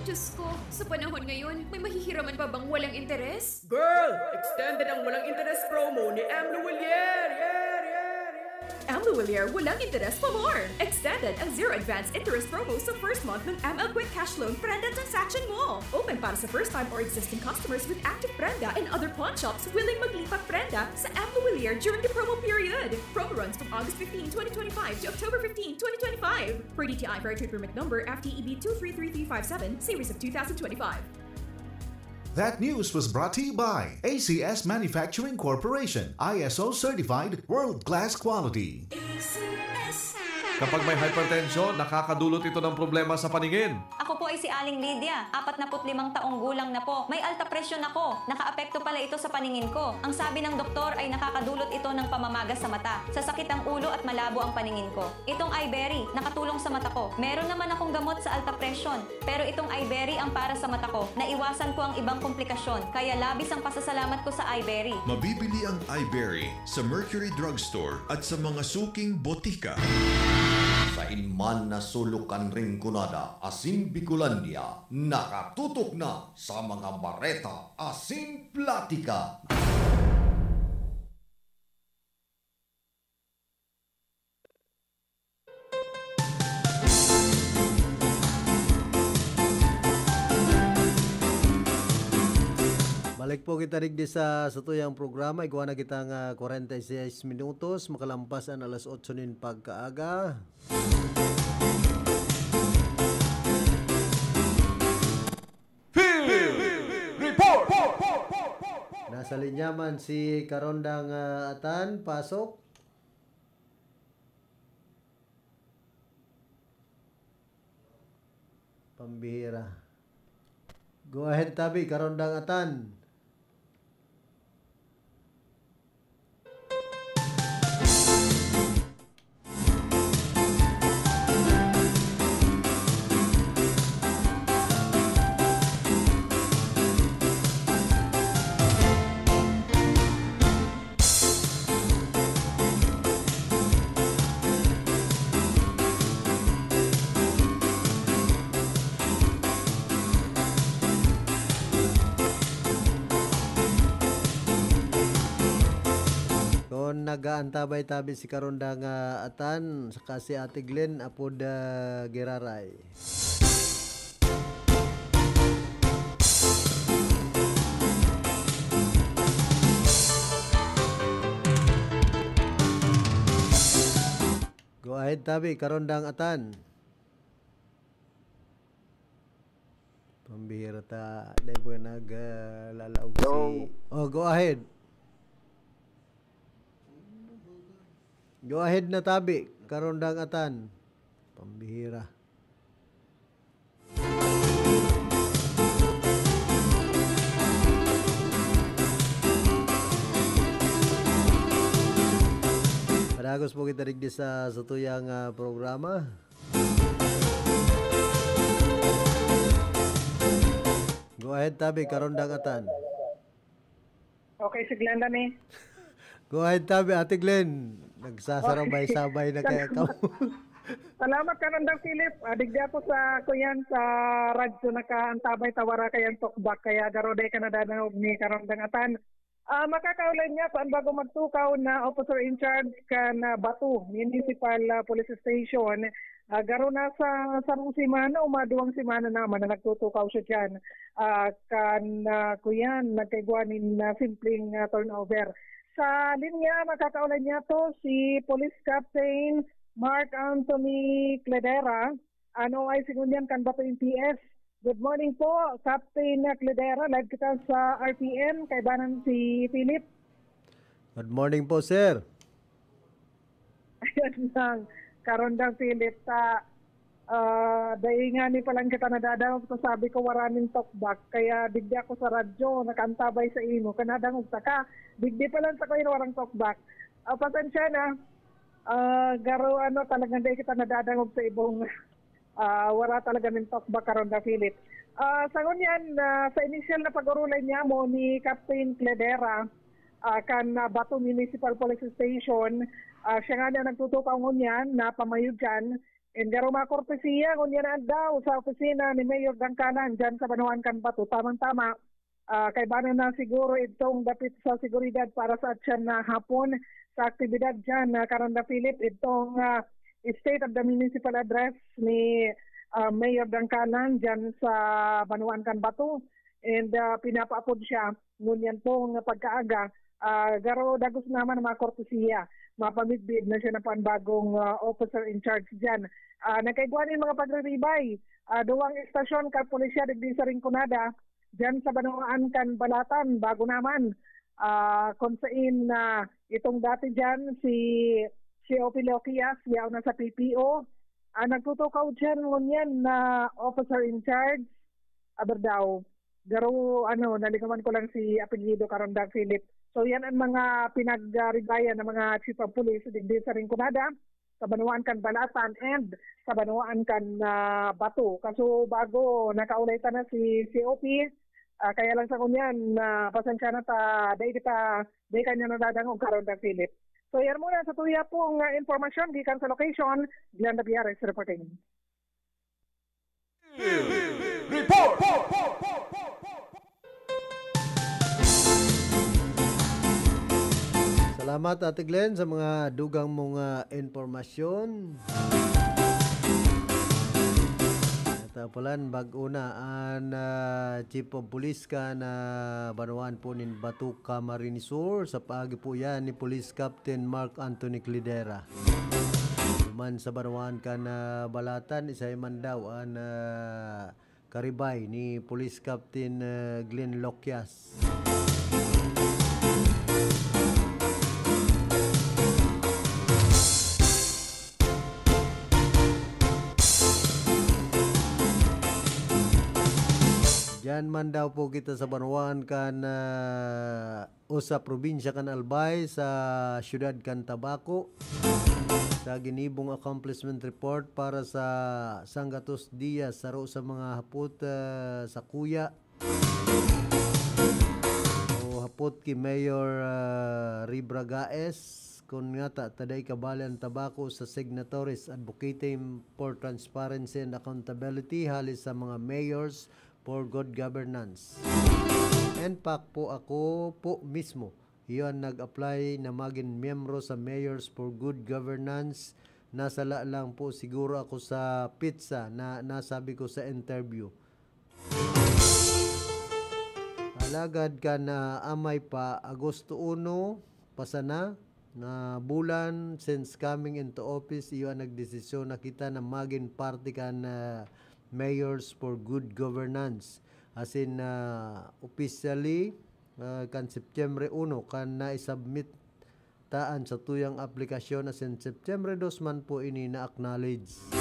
Diyos ko, sa panahon ngayon, may mahihiraman pa bang walang interes? Girl! Extended ang walang interes promo ni M. Lhuillier! Yeah, yeah, yeah! M. Lhuillier, walang interes pa more! Extended ang zero advance interest promo sa first month ng M L Quick Cash Loan Prenda transaction mo! Open para sa first-time or existing customers with active Prenda and other pawn shops willing maglipat Prenda sa M. Lhuillier during the promo period. Promo runs from August fifteen, twenty twenty-five to October fifteen, twenty twenty-five. Per D T I Fair Trade Permit Number F T E B two three three three five seven, Series of two thousand twenty-five. That news was brought to you by A C S Manufacturing Corporation, I S O certified, world-class quality. Kapag may hypertension, nakakadulot ito ng problema sa paningin. Ako po ay si Aling Lydia, apat na put limang taong gulang na po. May alta presyon ako. Nakaapekto pala ito sa paningin ko. Ang sabi ng doktor ay nakakadulot ito ng pamamaga sa mata, sasakit ang ulo at malabo ang paningin ko. Itong Iberry, nakatulong sa mata ko. Meron naman akong gamot sa alta presyon. Pero itong Iberry ang para sa mata ko. Naiwasan ko ang ibang komplikasyon, kaya labis ang pasasalamat ko sa Iberry. Mabibili ang Iberry sa Mercury Drugstore at sa mga suking botika. Sain man na sulok kan Rinconada asin Bicolandia, nakatutok na sa mga bareta asin platika. Balik po kita digdi sa satuyang programa. Igwa na kita nga kwarenta y seis minutos, makalampas an alas otso nin pagkaaga. Field Report! Nasa linya man si Karondang, ah, Atan, pasok. Pambihira. Go ahead, tabi, Karondang Atan. Kun nag-aantabay tabi si Karondang, ah, Atan, saka si Ate Glenn, apod, ah, Giraray. Go ahead, tabi, Karondang Atan. Pambihira ta, dai ba nag, ah, lalaog Hello. Si, oh, go ahead. Go ahead na, tabi, Karondang Atan. Pambihira. Padagos po kita digdi sa satuyang, ah, programa. Go ahead, tabi, Karondang Atan. Okay, si Glenda ni. Go ahead, tabi, Ate Glenn. Nagsasarabay-sabay na kaya kamo. Salamat, Karondang Philip. Ah, digdi ako sa, kuyan, sa radyo nakaantabay, tawara kayang talkback. Kaya garo dai ka nadadangog ni Karondang Atan. Ah, makakaulay niya, kuan, bago magtukaw na officer in charge kan, ah, Batu Municipal, ah, Police Station, Ah, garo na sa sarong semana o maduwang semana naman na nagtutukaw siya diyan. Ah, kan, ah, kuyan, nagkaigwa nin, ah, simpleng, ah, turnover. Sa linya, makakaulay niya to si Police Captain Mark Anthony Cledera, ano ay sigunyan kan Bato M P S. Good morning po, Captain Cledera. Live kita sa R P N. Kaibanan si Philip. Good morning po, sir. Ayan lang. Karondang Philip, ta, ah, dai nga ni palang kita nadadangog, so sabi ko, "Wara nin talkback." Kaya digdi ako sa radyo, nakaantabay sa imo. Kanadangog ta ka, digdi pa lang sa kayo, warang talkback. Ah, pasensya na. Ah, garo, ano, talagang dai kita nadadangog sa ibong, ah, wara talaga nin talkback, Karonda Philip. Ah, sa ngunyan, ah, sa inisyal na pag-orolay niya mo ni Captain Cledera, ah, kan, ah, Bato Municipal Police Station, ah, siya nga na nagtutukaw ngunyan na pamayo dyan. And garo makortesiya ngunyan na daw sa opisina ni Mayor Dangkalan dyan sa Banwaan kan Bato. Tamang-tama, ah, kaibanan na siguro itong dapit sa seguridad para sa atyan na hapon sa aktibidad dyan, ah, Karanda Philip, itong, ah, State of the Municipal Address ni, ah, Mayor Dangkalan dyan sa Banwaan kan Bato. And, ah, pinapaapod siya ngunyan pong pagkaaga, ah, garo dagos naman ang mga kortesiya. Mapamidbid na siya na po ang bagong, ah, officer in charge dyan. Ah, nagkaigwa nin mga pagriribay. Ah, duwang estasyon kan pulisya digdi sa Rinconada, dyan sa Banwaan kan Balatan, bago naman. Ah, kung sain na itong dati dyan, si C O P Loquias, yaon na sa P P O. Ah, nagtutukaw dyan ngunyan na officer in charge, aber daw, garo, ano, naligawan ko lang si apelyido, Karonda Philip. So, yan ang mga pinagribayan ng mga chief of police digdi sa Rinconada, sa Banwaan kan Balatan, and sa Banwaan kan, ah, Bato. Kaso bago, nakaulay ta na si C O P, ah, kaya lang sa kunyan, ah, pasensya na ta, dai kita, dai kanya nadadangog, Karonda Philip. So, yan muna sa tuya pong, ah, impormasyon gikan sa location. Glenda Biares reporting. Report! Salamat, Ate Glenn, sa mga dugang mong, ah, impormasyon. At, ah, palan, bag-o na an, ah, Chief of Police kan, ah, Banwaan po nin Bato, Camarines Sur. Sa paagi po yan ni Police Captain Mark Anthony Cledera. Duman sa Banwaan kan, ah, Balatan, isay man daw an, ah, karibay ni Police Captain, ah, Glenn Loquias. Diyan man daw po kita sa Banwaan kan, ah, o sa probinsya kan Albay, sa siyudad kan Tabaco, sa ginibong accomplishment report para sa sanggatos dias, saro sa mga hapot, ah, sa kuya o hapot ki Mayor, ah, Ray Bragaez, kun ngata ta dai kabali an Tabaco sa signatories advocating for transparency and accountability hali sa mga mayors for good governance. N PAC po, ako po mismo, iyo an nag-apply na magin miyembro sa Mayors for Good Governance. Nasala lang po siguro ako sa pizza na nasabi ko sa interview. Alagad kan amay pa, Agosto uno pa sana na bulan since coming into office, iyo an nagdesisyon na kita na magin parte kan, ah, Mayors for Good Governance. As in, ah, officially, ah, kan Setyembre uno, kan naisubmit ta an satuyang aplikasyon, as in Setyembre dos man po ini na-acknowledge.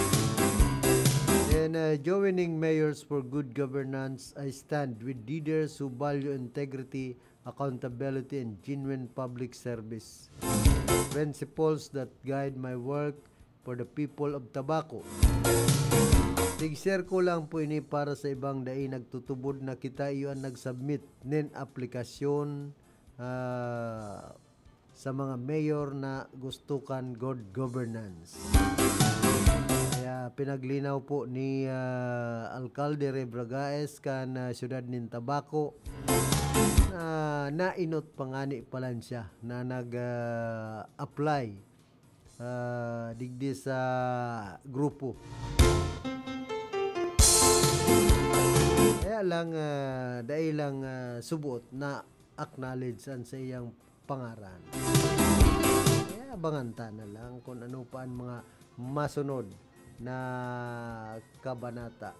In, ah, joining Mayors for Good Governance, I stand with leaders who value integrity, accountability, and genuine public service. Principles that guide my work for the people of Tabaco. Tig-share ko lang po ini para sa ibang dai nagtutubod na kita iyo an nag-submit nin aplikasyon, ah, sa mga mayor na gusto kan good governance. Kaya pinaglinaw po ni, ah, Alkalde Ray Bragaez kan, ah, siyudad nin Tabaco na nainot pa ngani palan siya na nag, ah, apply ah, digdi sa grupo. Kaya lang, ah, dai lang, ah, subuot na acknowledge an sa iyang pangaran. Kaya abangan ta na lang kung ano pa ang mga masunod na kabanata.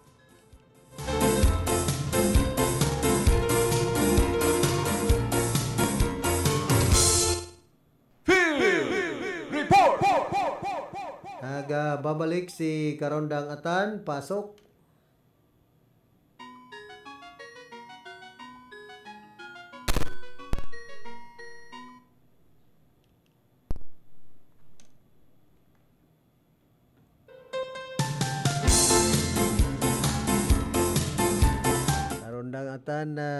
Field Report! Nagbabalik si Karondang Atan, pasok. Karondang Atan, na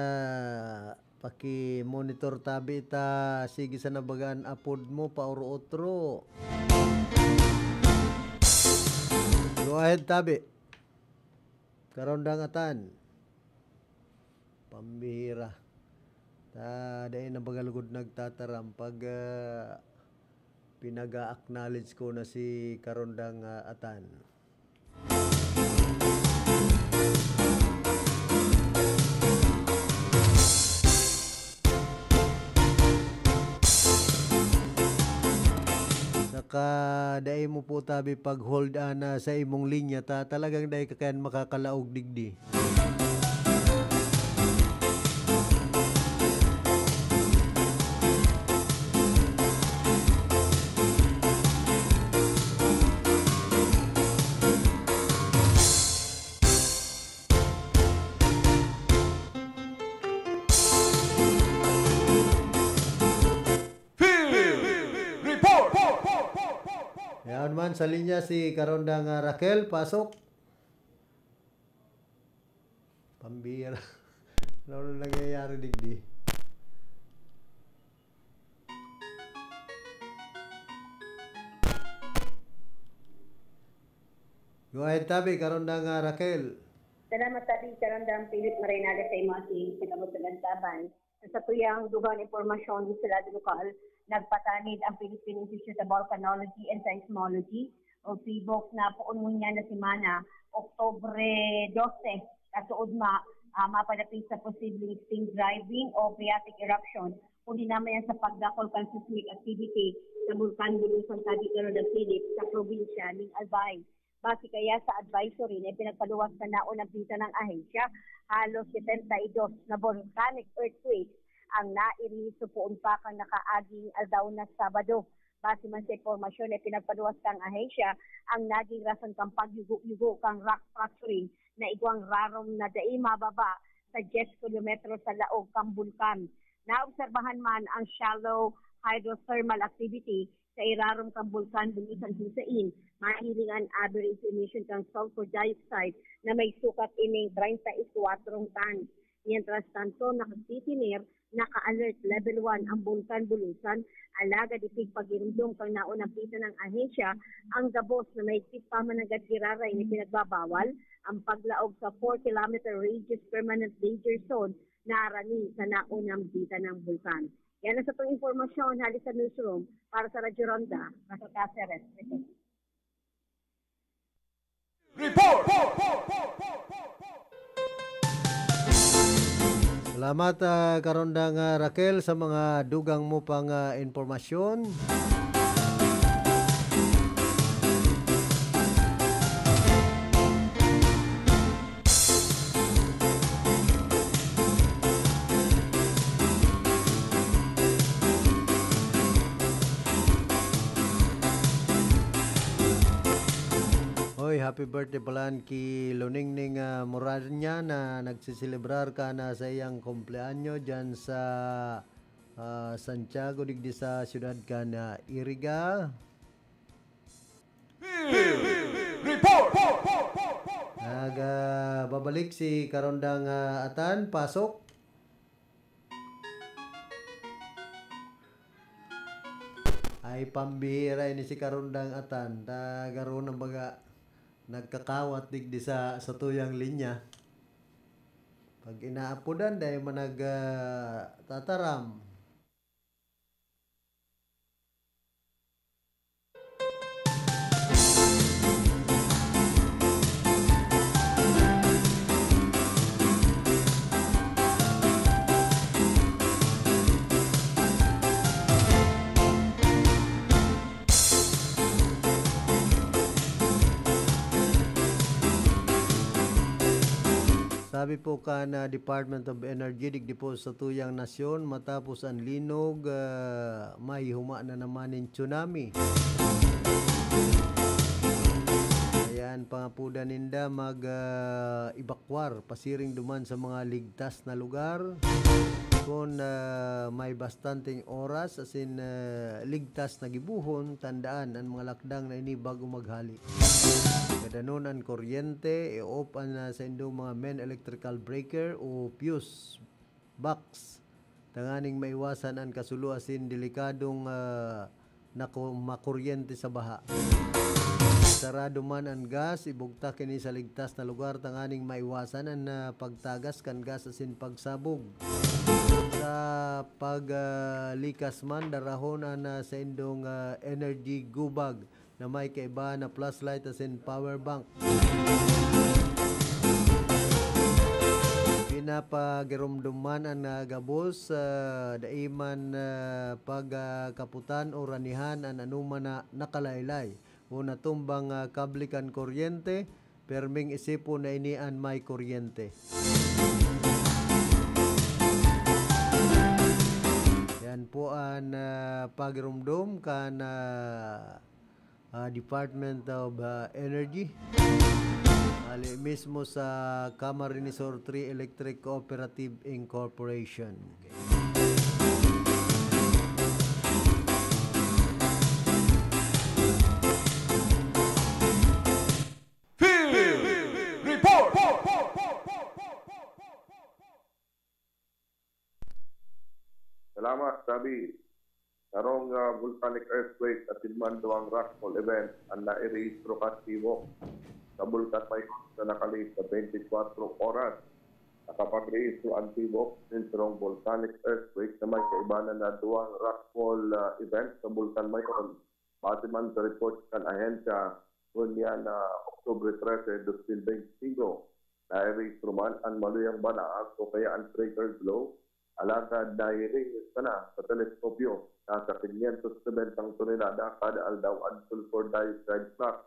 paki-monitor tabi ta, sige sana baga an apod mo, paoro-otro. Go ahead, tabi. Karondang Atan. Pambihira. Ta, dai na baga lugod nagtataram pag, ah, pinag-a-acknowledge ko na si Karondang, ah, Atan. Saka dai mo po tabi pag-hold ana sa imong linya ta talagang dai ka kayan makakalaog digdi. Field Report! Yaon man sa linya si Karondang, ah, Raquel, pasok. Pambira. Ano na nangyayari digdi? Go ahead, tabi, Karondang, ah, Raquel. Salamat, tabi, Karondang Philip Marinaga sa imo asin sa gabos sa gantaban. Sa satuyang dugang impormasyon, sa lado lokal, nagpatanid ang Philippine Institute of Volcanology and Seismology o PHIVOLCS na poon ngunyan na semana, Oktubre dose, kasuodma, ah, mapadapit sa posibleng steam driving o phreatic eruption, kundi naman yan sa pagdakul kan seismic activity sa Bulkan Bulusan, Cadiz, Philippines, sa probinsya ning Albay. Base kaya sa advisory na ipinagpaluwas kan naunang pinta ng ahensya, halos setenta y dos na volcanic earthquakes ang nairihiso poon pa kan nakaaging aldaw na Sabado. Base man sa impormasyon na ipinagpaluwas kan ahensya, ang naging rason kan pagyugo-yugo kan rock fracturing na igwang rarom na dai mababa sa diyes kilometro sa laog kan bulkan. Naobserbahan man ang shallow hydrothermal activity sa irarom kan Bulkan Bulusan, kung sain mahiling an average emission kan sulfur dioxide na may sukat ining treinta y cuatro tan. Mientras tanto, nakagtitiner, naka-alert level one ang Bulkan Bulusan, alagad ipigpagiromdom kan naunang pinta ng ahensya ang gabos na mahigpit pa man nanggad giraray na pinagbabawal ang paglaog sa four kilometer radius permanent danger zone na harani sa naunang bita ng bulkan. Yan ang satong impormasyon hali sa newsroom para sa Radyo Ronda. Nasa Caceres, report. Salamat, ah, Karondang, ah, Raquel, sa mga dugang mo pang, ah, impormasyon. Hoy, happy birthday pala ki Luningning, ah, Moranya na nagseselebrar kan, ah, sa iyang kumpleanyo diyan sa, ah, Santiago, digdi sa siyudad kan, ah, Iriga. Report! Nag, ah, babalik si Karondang, ah, Atan, pasok. Ay, pambihira ini si Karondang Atan. Ta, garo na baga nagkakawat digdi sa, sa tuyang linya. Pag inaapodan, dai man nag, ah, tataram. Sabi po kan, ah, Department of Energy, digdi po sa tuyang nasyon, matapos an linog, ah, may huma na naman nin tsunami. Ayan, pangapudan ninda mag, ah, evacuar, pasiring duman sa mga ligtas na lugar. Kun, ah, may bastanteng oras, asin, ah, ligtas na gibohon, tandaan an mga lakdang na ini bago maghali. Gadanon an kuryente, i-off an, ah, saindong mga main electrical breaker o fuse box, tanganing maiwasan an kasulo asin delikadong, ah, naku-, makuryente sa baha. Sarado man an gas, ibugtak ini sa ligtas na lugar tanganing maiwasan an, ah, pagtagas kan gas asin pagsabog. Sa pag, ah, likas man, darahon an, ah, saindong, ah, energy go bag na may kaiba na flashlight asin power bank. Pinapagiromdom man an, ah, gabos, ah, dai man, ah, pagkaputan o ranihan an anoman na nakalaylay o natumbang, ah, kable kan kuryente, perming isipon na ini an may kuryente. Yan po an, ah, pagiromdom kan, ah, ah, Department of, ah, Energy. Hali mismo sa Camarines Sur three Electric Cooperative Incorporation. Field Report! Salamat, Sabi. Sarong, ah, volcanic earthquake asin man duwang rockfall event an nairehistro kan tibuok sa Bulkan Mayon sa nakalihis na twenty-four oras. Nakapagrehistro an tibuok nin sarong volcanic earthquake na may kaibanan na duwang rockfall, ah, event sa Bulkan Mayon. Base man sa report kan ahensya, ngunyan na Oktubre trese, dos mil bente y singko, nairehistro man an maluyang banaag o kaya an trigger glow, alagad nahihiling sana sa teleskopyo. Nasa quinientos nobenta tonelada kada aldaw an sulfur dioxide flux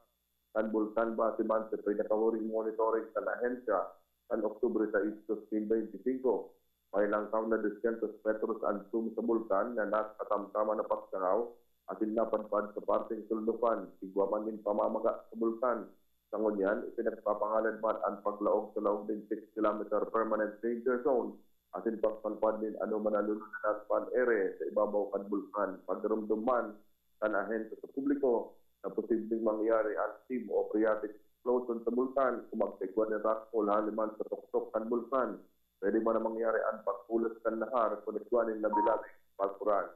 kan bulkan, base man sa pinakahuring monitoring kan ahensya kan Oktubre sais, dos mil bente y singko. May langkaw na dosyentos metros an sum sa bulkan na nasa katamtaman na pagsangaw asin napadpad sa parteng sulnupan. Igwa man nin pamamaga sa bulkan. Sa ngunyan, ipinagpapangalad man an paglaog sa laog nin six kilometer permanent danger zone asin pagpalpad nin anoman na lolo na landfall area sa ibabaw kan bulkan. Pagiromdom man kan ahensya sa publiko na posibleng mangyari an steam o phreatic explosion sa bulkan kung magkaigwa nin rockfall hali man sa tuktok kan bulkan. Pwede man na mangyari an paghulas kan nahar kung igwa nin labi-labing pagkuran.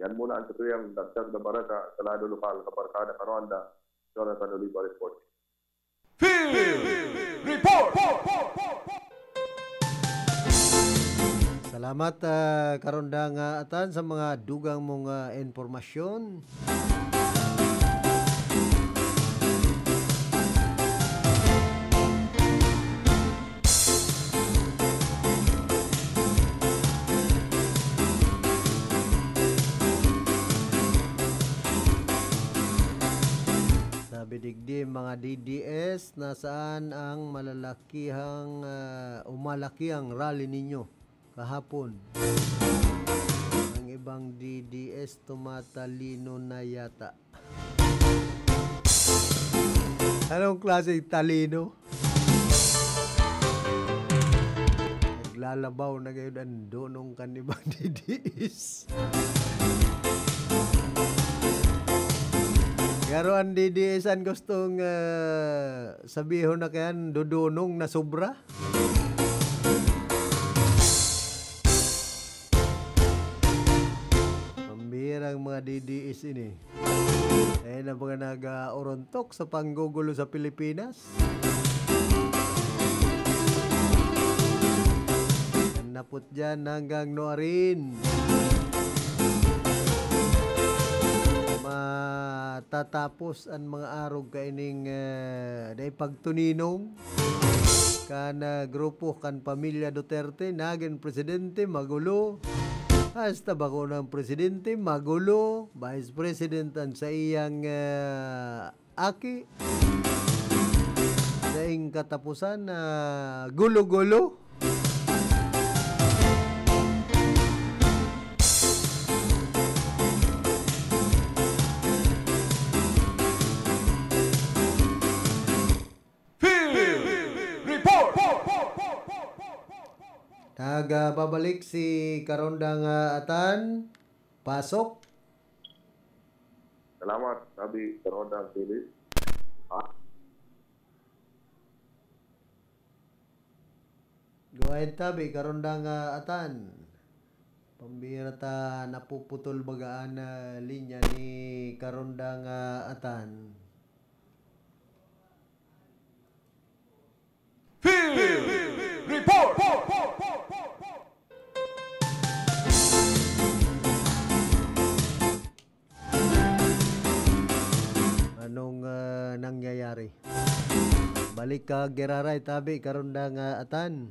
Yan muna an satuyang dagdag na bareta sa lado lokal. Kabarkada, Karonda, Jonathan Oliva report. Field Report! Salamat, ah, Karonda nga Atan, sa mga dugang mong, ah, impormasyon. Sabi digdi, mga D D S, nasaan ang malalakihang, ah, o malakiang rally ninyo kahapon? Ang ibang D D S tumatalino na yata. Anong klaseng talino? Naglalabaw na ngayon ang dunong kan ibang D D S. Pero ang D D S an gustong, ah, sabihon na kayan, dudunong na sobra. Pambihirang mga D D S ini. Ayan ang mga nag-aurontok sa panggugulo sa Pilipinas. Ang napot dyan hanggang Noarin. Matatapos ang mga arog kaining, eh, dai pagtuninong kan, ah, grupo kan pamilya Duterte, nagin presidente, magulo. Hasta bako ng presidente, magulo. Vice President ang sa iyang, ah, aki. Sa Ning katapusan na gulo-gulo. Field Report! Tagababalik si Karondang, ah, Atan. Pasok. Salamat, Tabi, Karondang Philip. Ah. Go ahead, Tabi, Karondang, ah, Atan. Pambira ta napuputol baga an, ah, linya ni Karondang, ah, Atan. Field Report! Anong, ah, nangyayari? Balik ka, Giraray, Tabi, Karondang, ah, Atan.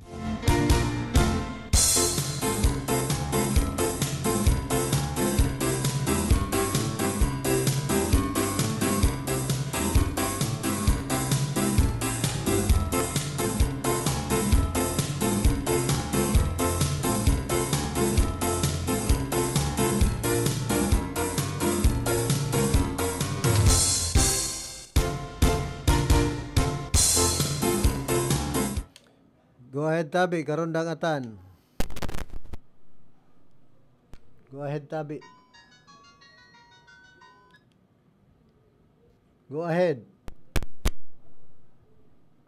Go ahead, Tabi. Karondang Atan. Go ahead, Tabi. Go ahead.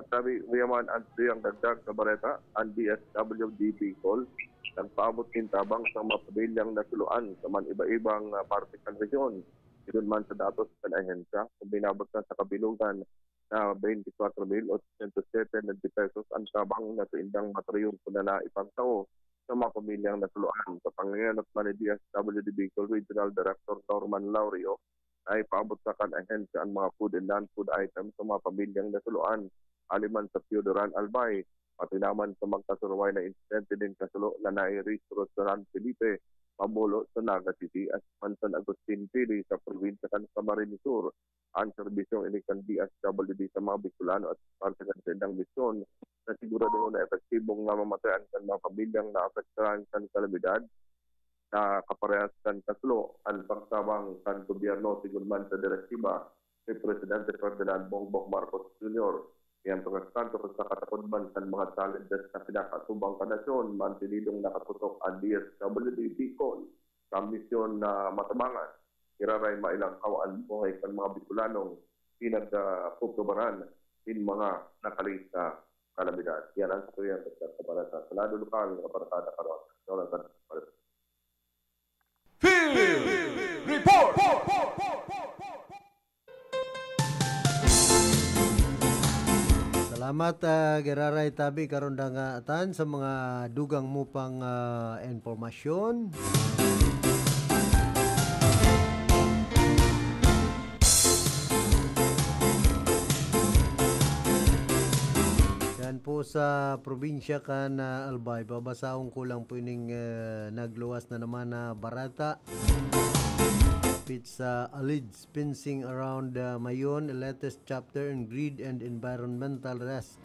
Tabi, Kuya Man, an tuyang dagdag sa bareta, an D S W D Bicol, nagpaabot nin tabang sa mga pamilyang nasuluan sa man iba-ibang, ah, parte kan rehiyon. Sigon man sa datos kan ahensya, kung binabot na sa kabilugan na twenty-four mil ochocientos setenta pesos ang tabang na saindang matriyumpo na naipangtao sa mga pamilyang nasuluan. Sa pangayon man ni D S W D Bicol Regional Director Norman Laurio, naipaabot sa kan ahensya an mga food and non-food items sa mga pamilyang nasuluan, hali man sa Pio Duran, Albay, pati naman sa magkasuruhay na insidente nin kasulo na nairehistro sa San Felipe, Pamulo, sa Naga City, at man San Agustin, Pili, sa probinsya kan Camarines Sur. An serbisyong ini kan D S W D sa mga Bicolano at parte kan saindang misyon na siguradon na epektibo nga mamatayan kan mga pamilyang naapektaran kan kalamidad na kaparehas kan kasulo. An pagtabang kan gobyerno, sigon man sa direktiba ni Presidente Ferdinand Bongbong Marcos Junior, iyan pagkakanto sa katakod man kan mga challenges na kinakaatubang kan nasyon, mantinidong nakatutok an D S W D Bicol sa misyon na matabangan, iraray mailangkaw an buhay kan mga Bicolanong pinagpuprobaran nin mga nakalihis na kalamidad. Yan ang katuyan sa kabarata. Sa lado lokal, kabarata na karon. Jonathan Paredes. Field Report! Salamat, ah, Giraray Tabi, Karondang Atan, sa mga dugang mo pang, ah, impormasyon. Yan po sa probinsya kan, ah, Albay. Babasahon ko lang po ining, ah, nagluwas na naman na barata. Dapit sa alleged fencing around, ah, Mayon, a latest chapter in greed and environmental risk.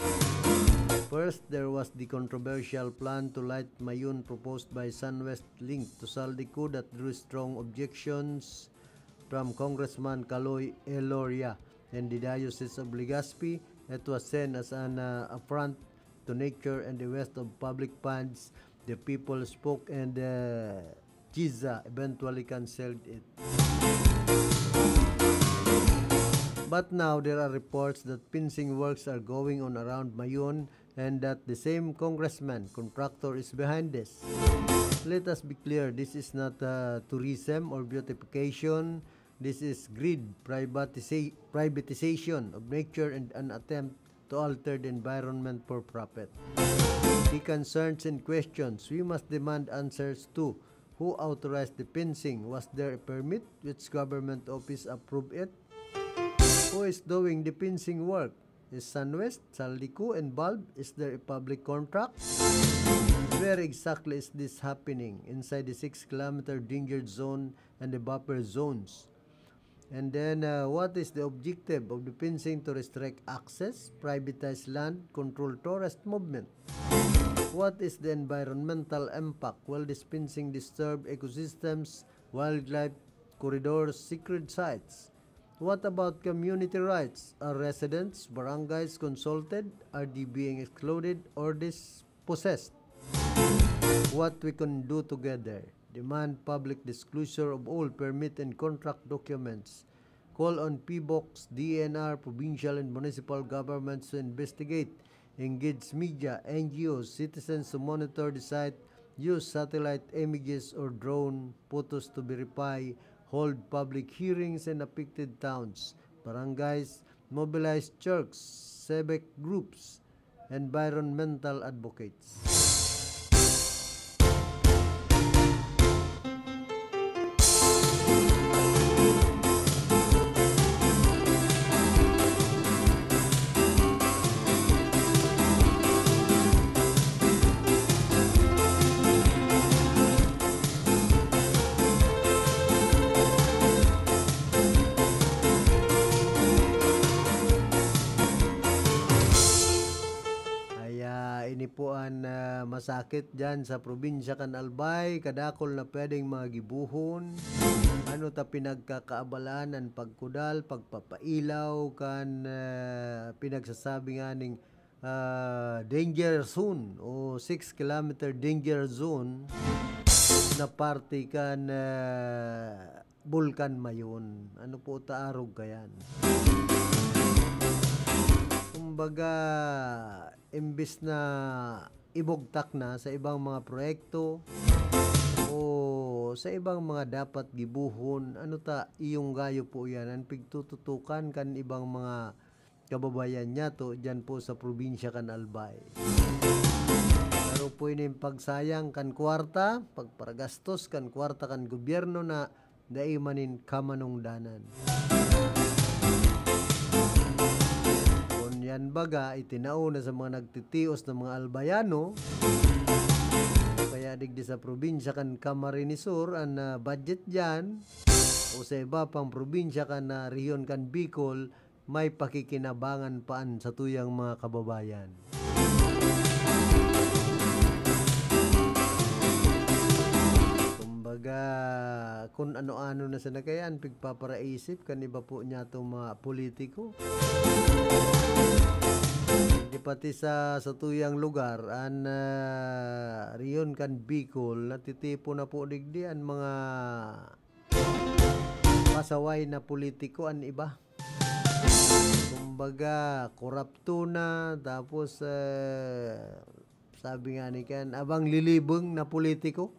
First, there was the controversial plan to light Mayon proposed by Sunwest Link to Saldico that drew strong objections from Congressman Kaloy Eloria and the Diocese of Legazpi. It was seen as an, uh, affront to nature and the waste of public funds. The People Spoke and, uh, Giza eventually canceled it. But now there are reports that fencing works are going on around Mayon and that the same congressman contractor is behind this. Let us be clear, this is not, uh, tourism or beautification. This is greed, privatisa-, privatization of nature and an attempt to alter the environment for profit. The concerns and questions we must demand answers to: who authorized the fencing? Was there a permit? Which government office approved it? Who is doing the fencing work? Is Sunwest, Saldico involved? Is there a public contract? Where exactly is this happening? Inside the six kilometer danger zone and the buffer zones? And then, uh, what is the objective of the fencing? To restrict access, privatize land, control tourist movement? What is the environmental impact? Will this fencing disturb ecosystems, wildlife corridors, sacred sites? What about community rights? Are residents, barangays consulted? Are they being excluded or dispossessed? What we can do together? Demand public disclosure of all permit and contract documents. Call on P BOCs, D E N R, provincial and municipal governments to investigate. Engage media, N G Os, citizens to monitor the site. Use satellite images or drone photos to verify. Hold public hearings in affected towns, barangays. Mobilize churches, civic groups, environmental advocates. Kaya ini po an, ah, masakit diyan sa probinsya kan Albay, kadakul na pwedeng mga gibohon. Ano ta pinagkakaabalaan an pagkudal, pagpapailaw kan, ah, pinagsasabi nga ning, ah, danger zone o six kilometer danger zone na parte kan, ah, Bulkan Mayon. Ano po ta arog kayan? Kumbaga, imbis na ibugtak na sa ibang mga proyekto o sa ibang mga dapat gibohon, ano ta, iyong gayo po yan, ang pigtututukan kan ibang mga kababayan niyato diyan po sa probinsya kan Albay. Pero po ini yung pagsayang kan kwarta, pagparagastos kan kwarta kan gobyerno na dai man nin kamanongdanan. Kun yan baga, itinao na sa mga nagtitios na mga Albayano, kaya digdi sa probinsya kan Camarines Sur, an, ah, budget diyan, o sa iba pang probinsya kan, ah, rehiyon kan Bicol, may pakikinabangan pa an satuyang mga kababayan. Kumbaga, kun ano-ano na sana kaya an pigpaparaisip kan iba po niyatong mga politiko. Di pati sa satuyang lugar, an, ah, rehiyon kan Bicol, natitipon na po digdi an mga pasaway na politiko an iba. Kumbaga, korapto na, tapos, eh, sabi nga ni Ken, abang lilibong na politiko.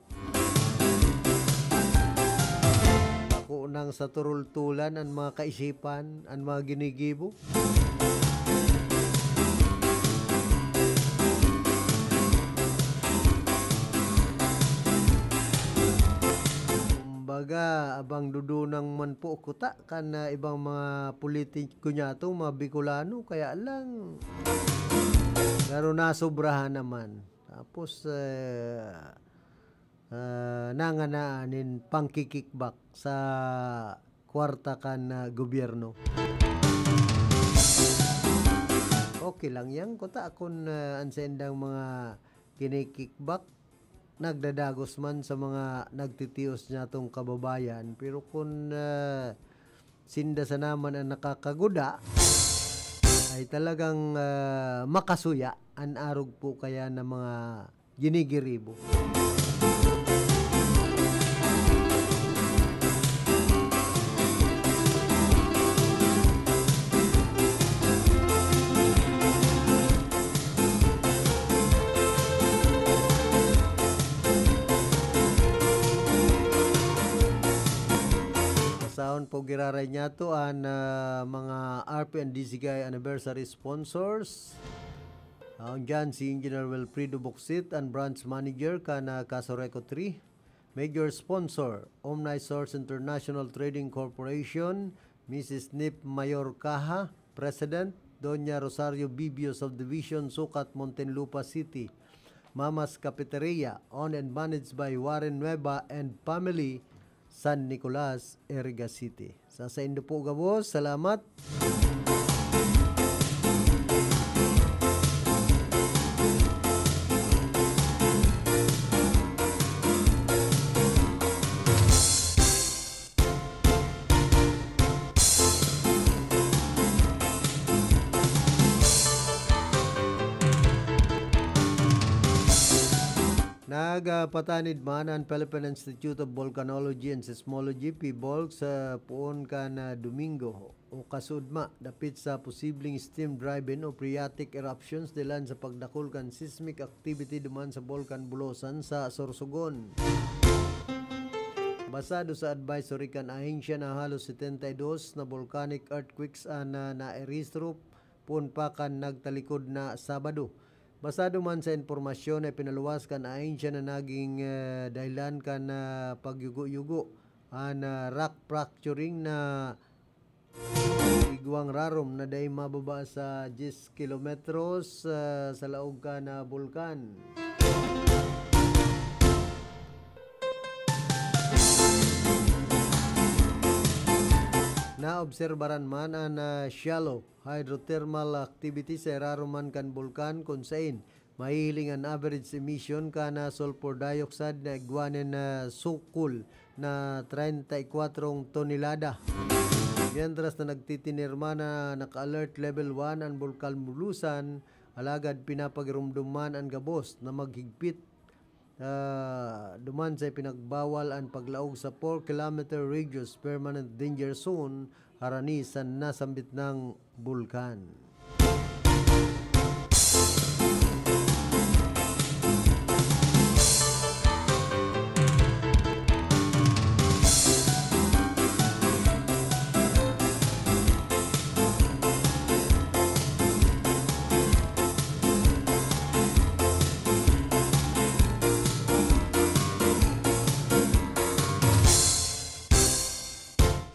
Bako nang sa turultulan an mga kaisipan, an mga ginigibo. Kumbaga, abang dudunang man po kuta kan, ah, ibang mga politiko niyato, mga Bicolano, kaya lang, pero nasobrahan naman. Tapos, eh, ah, nanganaan nin pangki-kickback sa kwarta kan, ah, gobyerno. Okay lang yan, kuta kun, ah, an saindang mga kini-kickback nagdadagos man sa mga nagtitios niyatong kababayan, pero kun, ah, sinda sana man an nakakaguda, ay talagang, ah, makasuya an arog po kaya na mga ginigiribo. Basahon po giraray niyato an, ah, mga R P and D C K I anniversary sponsors. Aon diyan si Engineer Wilfredo Boksit, an branch manager kan, ah, Casureco three. Major sponsor, Omnisource International Trading Corporation, Missus Nip Mayor Caja, President, Doña Rosario Bibio Subdivision, Sucat, Muntinlupa City, Mama's Cafeteria, owned and managed by Warren Nueva and family, San Nicolas, Iriga City. Sa saindo po gabos, salamat. Nagpatanid man an Philippine Institute of Volcanology and Seismology, PHIVOLCS, sa poon kan, ah, Domingo o kasudma dapit sa posibleng steam driven o phreatic eruptions dalan sa pagdakul kan seismic activity duman sa Bulkan Bulusan sa Sorsogon. Basado sa advisory kan ahensya na halos setenta y dos na volcanic earthquakes an, ah, naerehistro poon pa kan nagtalikod na Sabado. Basado man sa impormasyon na ipinaluwas kan ahensya na naging, eh, dahilan kan, ah, pagyugo-yugo an, ah, rock fracturing na igwang rarom na dai mababa sa diyes kilometros, ah, sa laog kan, ah, bulkan. Naobserbaran man an, ah, shallow hydrothermal activity sa irarom man kan bulkan, kun sain mahihiling an average emission kan, ah, sulfur dioxide na igwa nin, ah, sukol na treinta y cuatro tonelada. Mientras na nagtitinirma na naka-alert level one an Bulkan Bulusan, alagad pinapagiromdom man an gabos na maghigpit, ah, duman sa ipinagbawal an paglaog sa four kilometer radius permanent danger zone harani sa nasambit nang bulkan.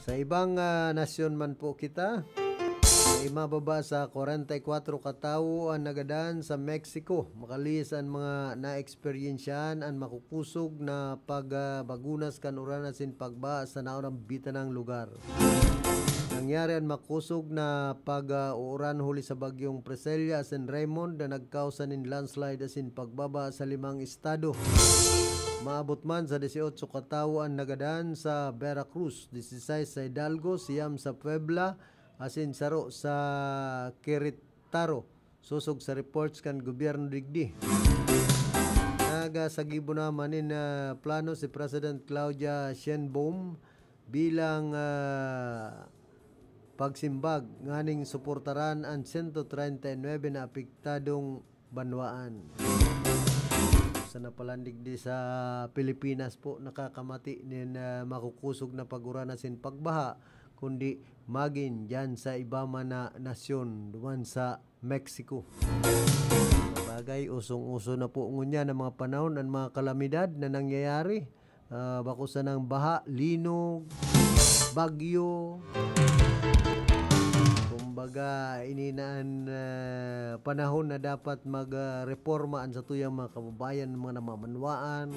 Sa ibang, ah, nasyon man po kita, sa imababa sa kwarenta y kwatro katawo an nagadan sa Mexico, makalihis an mga naeksperyensyahan an makukusog na pagbagunas kan uran asin pagbaha sa naunambitan nang lugar. Nangyari an makusog na pag-uuran huli sa bagyong Priscilla asin Raymond na nagkausa nin landslide asin pagbabaha sa limang estado. Maabot man sa dieciocho katawo an nagadan sa Veracruz, dieciséis sa Hidalgo, siyam sa Puebla, asin saro sa Querétaro, sosog sa reports kan gobyerno digdi. Nagasagibo naman nin, ah, plano si President Claudia Sheinbaum bilang, ah, pagsimbag nganing suportaran an sento treinta y nuebe na apektadong banwaan. Sa napalandig di sa Pilipinas po, nakakamati nin, ah, makukusog na pag-uran asin pagbaha, kundi magin diyan sa iba man na nasyon duman sa Mexico. Sabagay, usong-uso na po ngunyan ang mga panahon, ang mga kalamidad na nangyayari. Ah, bako sanang baha, linog, bagyo. Kumbaga, ini na an, ah, panahon na dapat mag, ah, reporma an satuyang mga kababayan, mga namamanwaan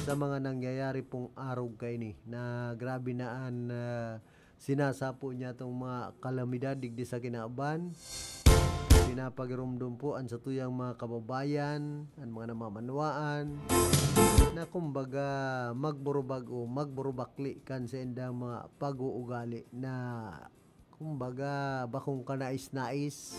sa mga nangyayari pong arog kaini na grabe na an, ah, sinasapo niya tong mga kalamidad digdi sa kinaban. Pinapagiromdom po an satuyang mga kababayan, an mga namamanwaan, na kumbaga magburubag o magburubakli kan saindang mga pag-uugali na kumbaga bakong kanais-nais.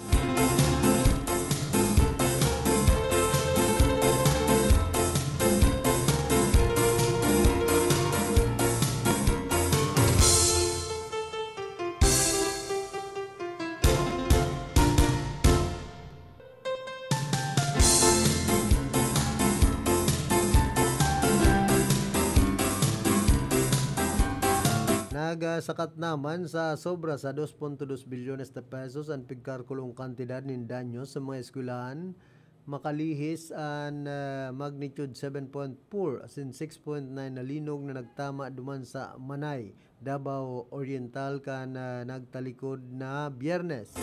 Nagasakat naman sa sobra sa dos punto dos bilyones de pesos an pigkalkulong kantidad nin danyos sa mga eskwelahan, makalihis an, ah, magnitude seven point four asin six point nine na linog na nagtama duman sa Manay, Davao Oriental kan, ah, nagtalikod na Biyernes.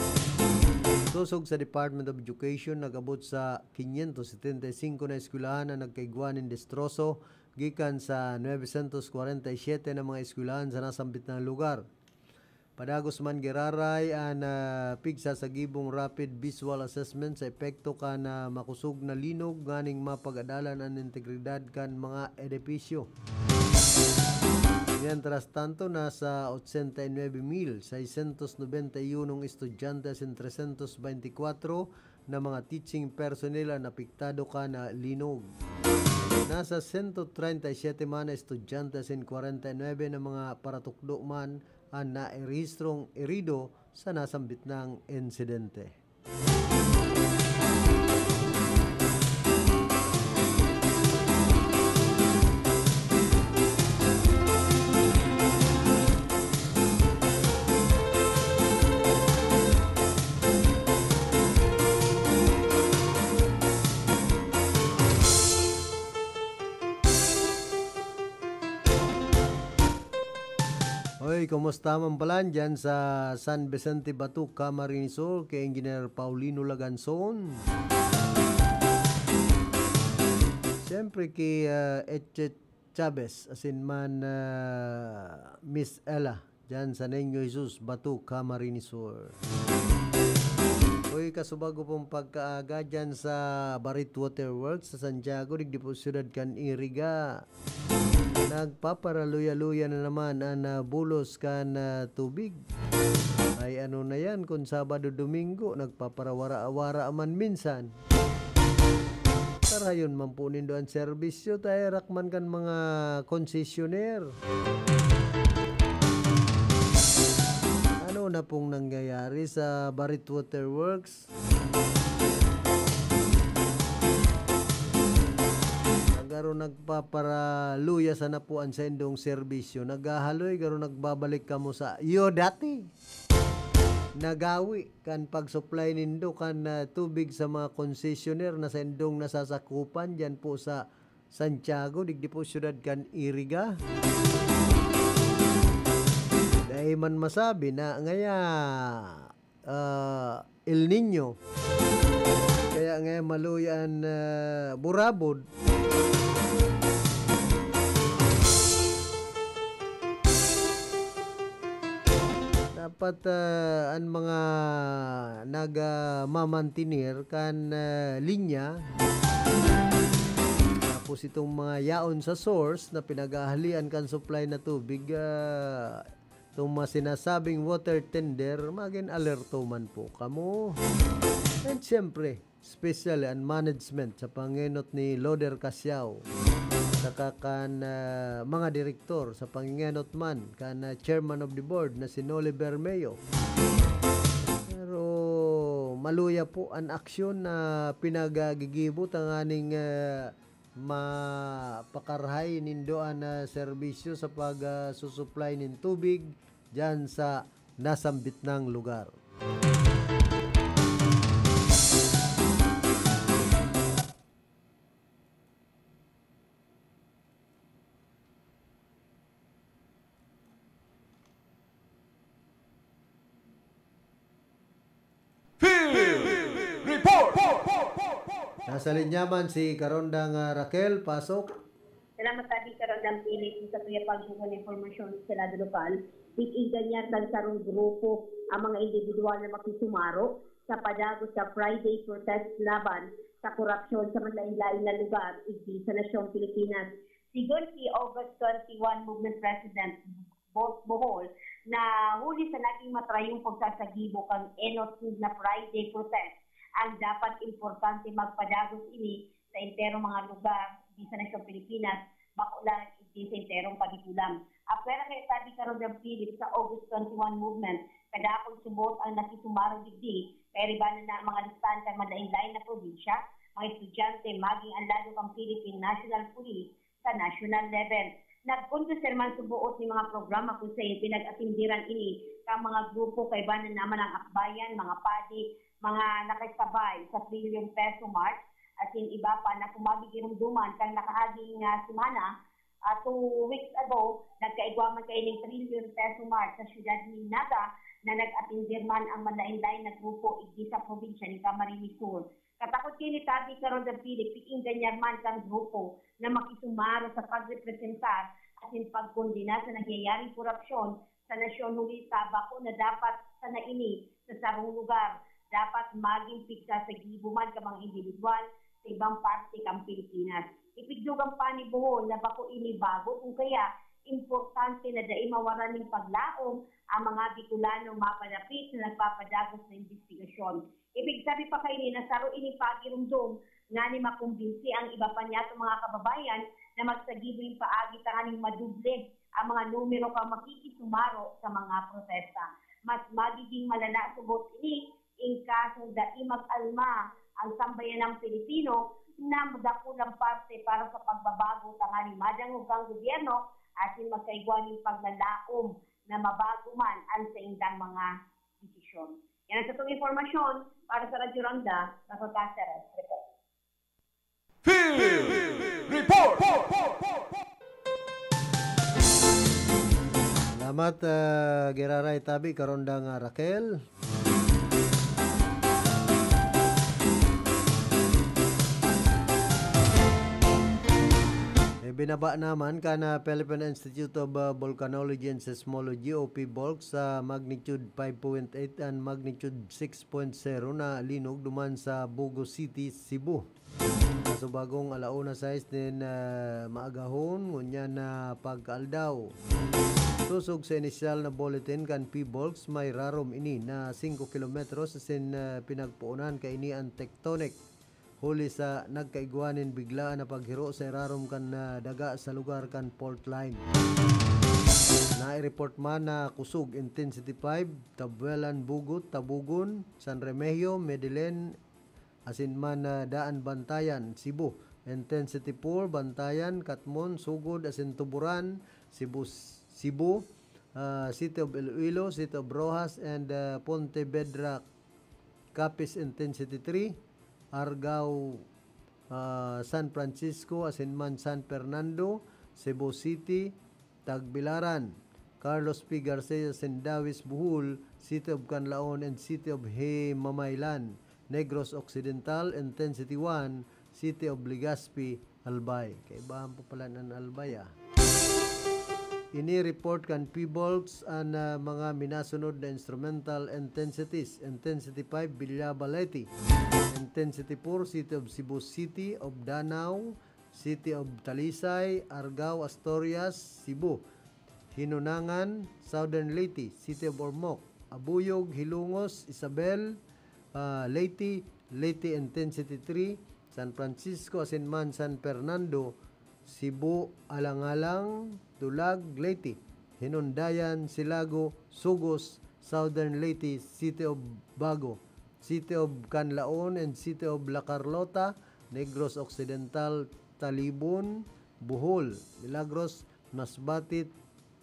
Sosog sa Department of Education, nag-abot sa quinientos setenta y cinco na eskwelahan an nagkaigwa nin destroso gikan sa nuebe syentos kwarenta y siyete na mga eskwelahan sa nasambit na lugar. Padagos man giraray an, ah, pigsasagibong rapid visual assessment sa epekto kan, ah, makosog na linog nganing mapag-adalan an integridad kan mga edepisyo. Mientras tanto, nasa ochenta y nuebe mil seiscientos noventa y uno estudyante asin trescientos veinticuatro na mga teaching personnel an apektado kan, ah, linog. Nasa sento treinta y siete man na estudyante asin kwarenta y nuebe na mga paratukdo man an nairehistrong erido sa nasambit na insidente. Hoy, kumusta man pala dyan sa San Vicente Bato, Camarines Sur, kay Engineer Paulino Laganzon? Siyempre kay, ah, Etchet Chavez, asin man, ah, Miss Ella, dyan sa Niño Jesus, Bato, Camarines Sur. Uy, kasubago pong pagkaaga dyan sa Barit Water Works sa Santiago, digdi po siyudad kan Iriga. Nagpaparaluya-luya na naman an, ah, bulos kan, ah, tubig. Ay ano na yan, kung Sabado, Domingo, nagpapawara-wara man minsan. Karayon man po nindo an serbisyo, ta herak man kan mga konsesyoner. Ano na pong nangyayari sa Barit Water Works? Garo nagpaparaluya sana po an saindong serbisyo. Naghahaloy, garo nagbabalik kamo sa iyo dati. Nagawi kan pag-supply nindo kan, ah, tubig sa mga konsesyoner na saindong nasasakupan diyan po sa Santiago, digdi po siyudad kan Iriga. Dai man masabi na ngaya, ah, El Niño. Kaya ngaya maluya an, ah, burabod. Dapat, ah, an mga nagmamamantener kan, ah, linya, tapos itong mga yaon sa source na pinag-aahalian kan supply na tubig, ah, itong mga sinasabing water tender, magin alerto man po kamo. And siyempre, special an management sa pangenot ni Loder Casiao, saka kan, ah, mga direktor sa pangenot man kan, ah, chairman of the board na si Noli Bermeo. Pero maluya po an aksyon na pinagagigibo tanganing, ah, mapakarahay nindo an, ah, serbisyo sa pag, ah, susuplay nin tubig diyan sa nasambit nang lugar. Field Report! Nasa linya man si Karondang, ah, Raquel, pasok. Salamat, Abi Karondang Philip, sa tuya pagbuko ng impormasyon sa lado lokal. Pig-igdan niya kan sarong grupo ang mga individual na makisumaro sa padagos sa Friday protest laban sa korupsyon sa manlain-lain na lugar igdi sa nasyong Pilipinas. Sigon si August twenty-one Movement President Boss Bohol, na huli sa naging matrayong pagsasagibo kan enot na Friday protest, ang dapat importante magpadagos ini sa enterong mga lugar di sa nasyong Pilipinas, bako lang igdi sa enterong kabitulan. Apwera kay Tabi Karondang Philip sa August twenty-one movement, kadakul subot ang nakisumaro digdi, kairibanan na ang mga listahan kan manlain-lain na probinsya, mga estudyante, maging ang lado kan Philippine National Police sa national level. Nagkondusir man suboot nin mga programa kun saen pinag-atenderan ini kan mga grupo, kaibanan na man ang akbayan, mga padi, mga nakasabay sa Trillion Peso March, asin iba pa na kung magigiromdoman kan nakaaging, ah, semana, ah, two weeks ago, nagkaigwa man kaining Trillion Peso March sa siyudad nin Naga, na nag-atender man ang manlain-lain na grupo igdi sa probinsya nin Camarines Sur. Katakod kaini tabi karon sa Philippines, inganyar man kan grupo na makisumaro sa pagrepresentar asin pagkondena sa nangyayaring korupsyon sa nasyon huli sa bako na dapat sana ini sa sarong lugar. Dapat magin pigsasagibo man kan mga indibidwal sa ibang parte kan Pilipinas. Ipigdugang pa ni Bohol na bako ini bago, kung kaya importante na dai mawaran nin paglaom ang mga Bicolano mapadapit na nagpapadagos na imbestigasyon. Ibig sabi pa kaini na saro ining pagiromdom nganing makumbinsi ang iba pa niyatong mga kababayan na magsagibo nin paagi tanganing madoble ang mga numero kan makikisumaro sa mga protesta. Mas magiging malala sugot ini in kasong dai mag-alma ang sambayanang Pilipino na dakulang parte para sa pagbabago tanganing madangog kan gobyerno asin magkaigwa nin paglalaom na mabago man ang saindang mga desisyon. Yan ang satong impormasyon para sa Radyo Ronda, Rafa Caceres report. Field Report! Salamat, ah, Giraray Tabi, Karondang, ah, Raquel. Eh, binaba naman kan, ah, Philippine Institute of, ah, Volcanology and Seismology o PHIVOLCS sa magnitude five point eight and magnitude six point zero na linog duman sa Bogo City, Cebu. Sa subagong alauna sais nin, ah, maagahon, ngunyan na pagkaaldaw. Sosog sa inisyal na bulletin kan PHIVOLCS, may rarom ini na singko kilometros asin, ah, pinagpoonan kaini an tectonic. Huli sa nagkaigwa nin biglaan na paghiro sa irarom kan, ah, daga sa lugar kan fault line. Nai-report man na kusog intensity five, Tabuelan, Bugot, Tabugon, San Remigio, Medellin, asin man, ah, Daan Bantayan, Cebu. Intensity four, Bantayan, Catmon, Sogod, asin Tuburan, Cebu, Cebu, ah, City of Iloilo, City of Roxas, and, ah, Pontevedra, Capiz. Intensity three, Argao, ah, San Francisco, asin man San Fernando, Cebu City, Tagbilaran, Carlos P. Garcia, Sendawis, Bohol, City of Canlaon, and City of Himamaylan, Negros Occidental. Intensity one, City of Legazpi, Albay. Kaibahan pa pala an Albay, ah. Ini-report kan PHIVOLCS an, ah, mga minasunod na instrumental intensities. Intensity five, Villaba, Leyte. Intensity four, City of Cebu, City of Danao, City of Talisay, Argao, Asturias, Cebu. Hinunangan, Southern Leyte, City of Ormoc, Abuyog, Hilongos, Isabel, ah, Leyte, Leyte Intensity three, San Francisco asin man San Fernando, Cebu, Alang-alang, Dulag, Leyte, Hinundayan, Silago, Sugos, Southern Leyte, City of Bago, City of Canlaon and City of La Carlota, Negros Occidental, Talibon, Bohol, Milagros, Masbate,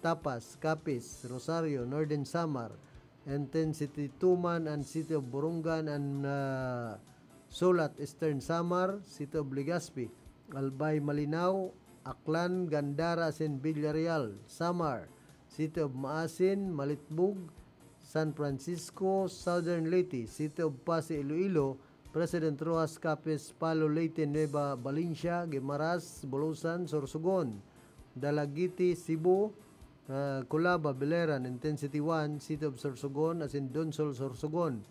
Tapas, Capiz, Rosario, Northern Samar, Intensity two man an City of Borongan and, ah, Sulat, Eastern Samar, City of Legazpi, Albay, Malinao, Aklan, Gandara asin Villareal, Samar, City of Maasin, Malitbug, San Francisco, Southern Leyte, City of Passi, Iloilo, President Roxas, Capiz, Palo, Leyte, Nueva Valencia, Guimaras, Bulusan, Sorsogon, Dalaguete, Cebu, ah, Culaba, Biliran, Intensity one, City of Sorsogon, asin Donsol, Sorsogon,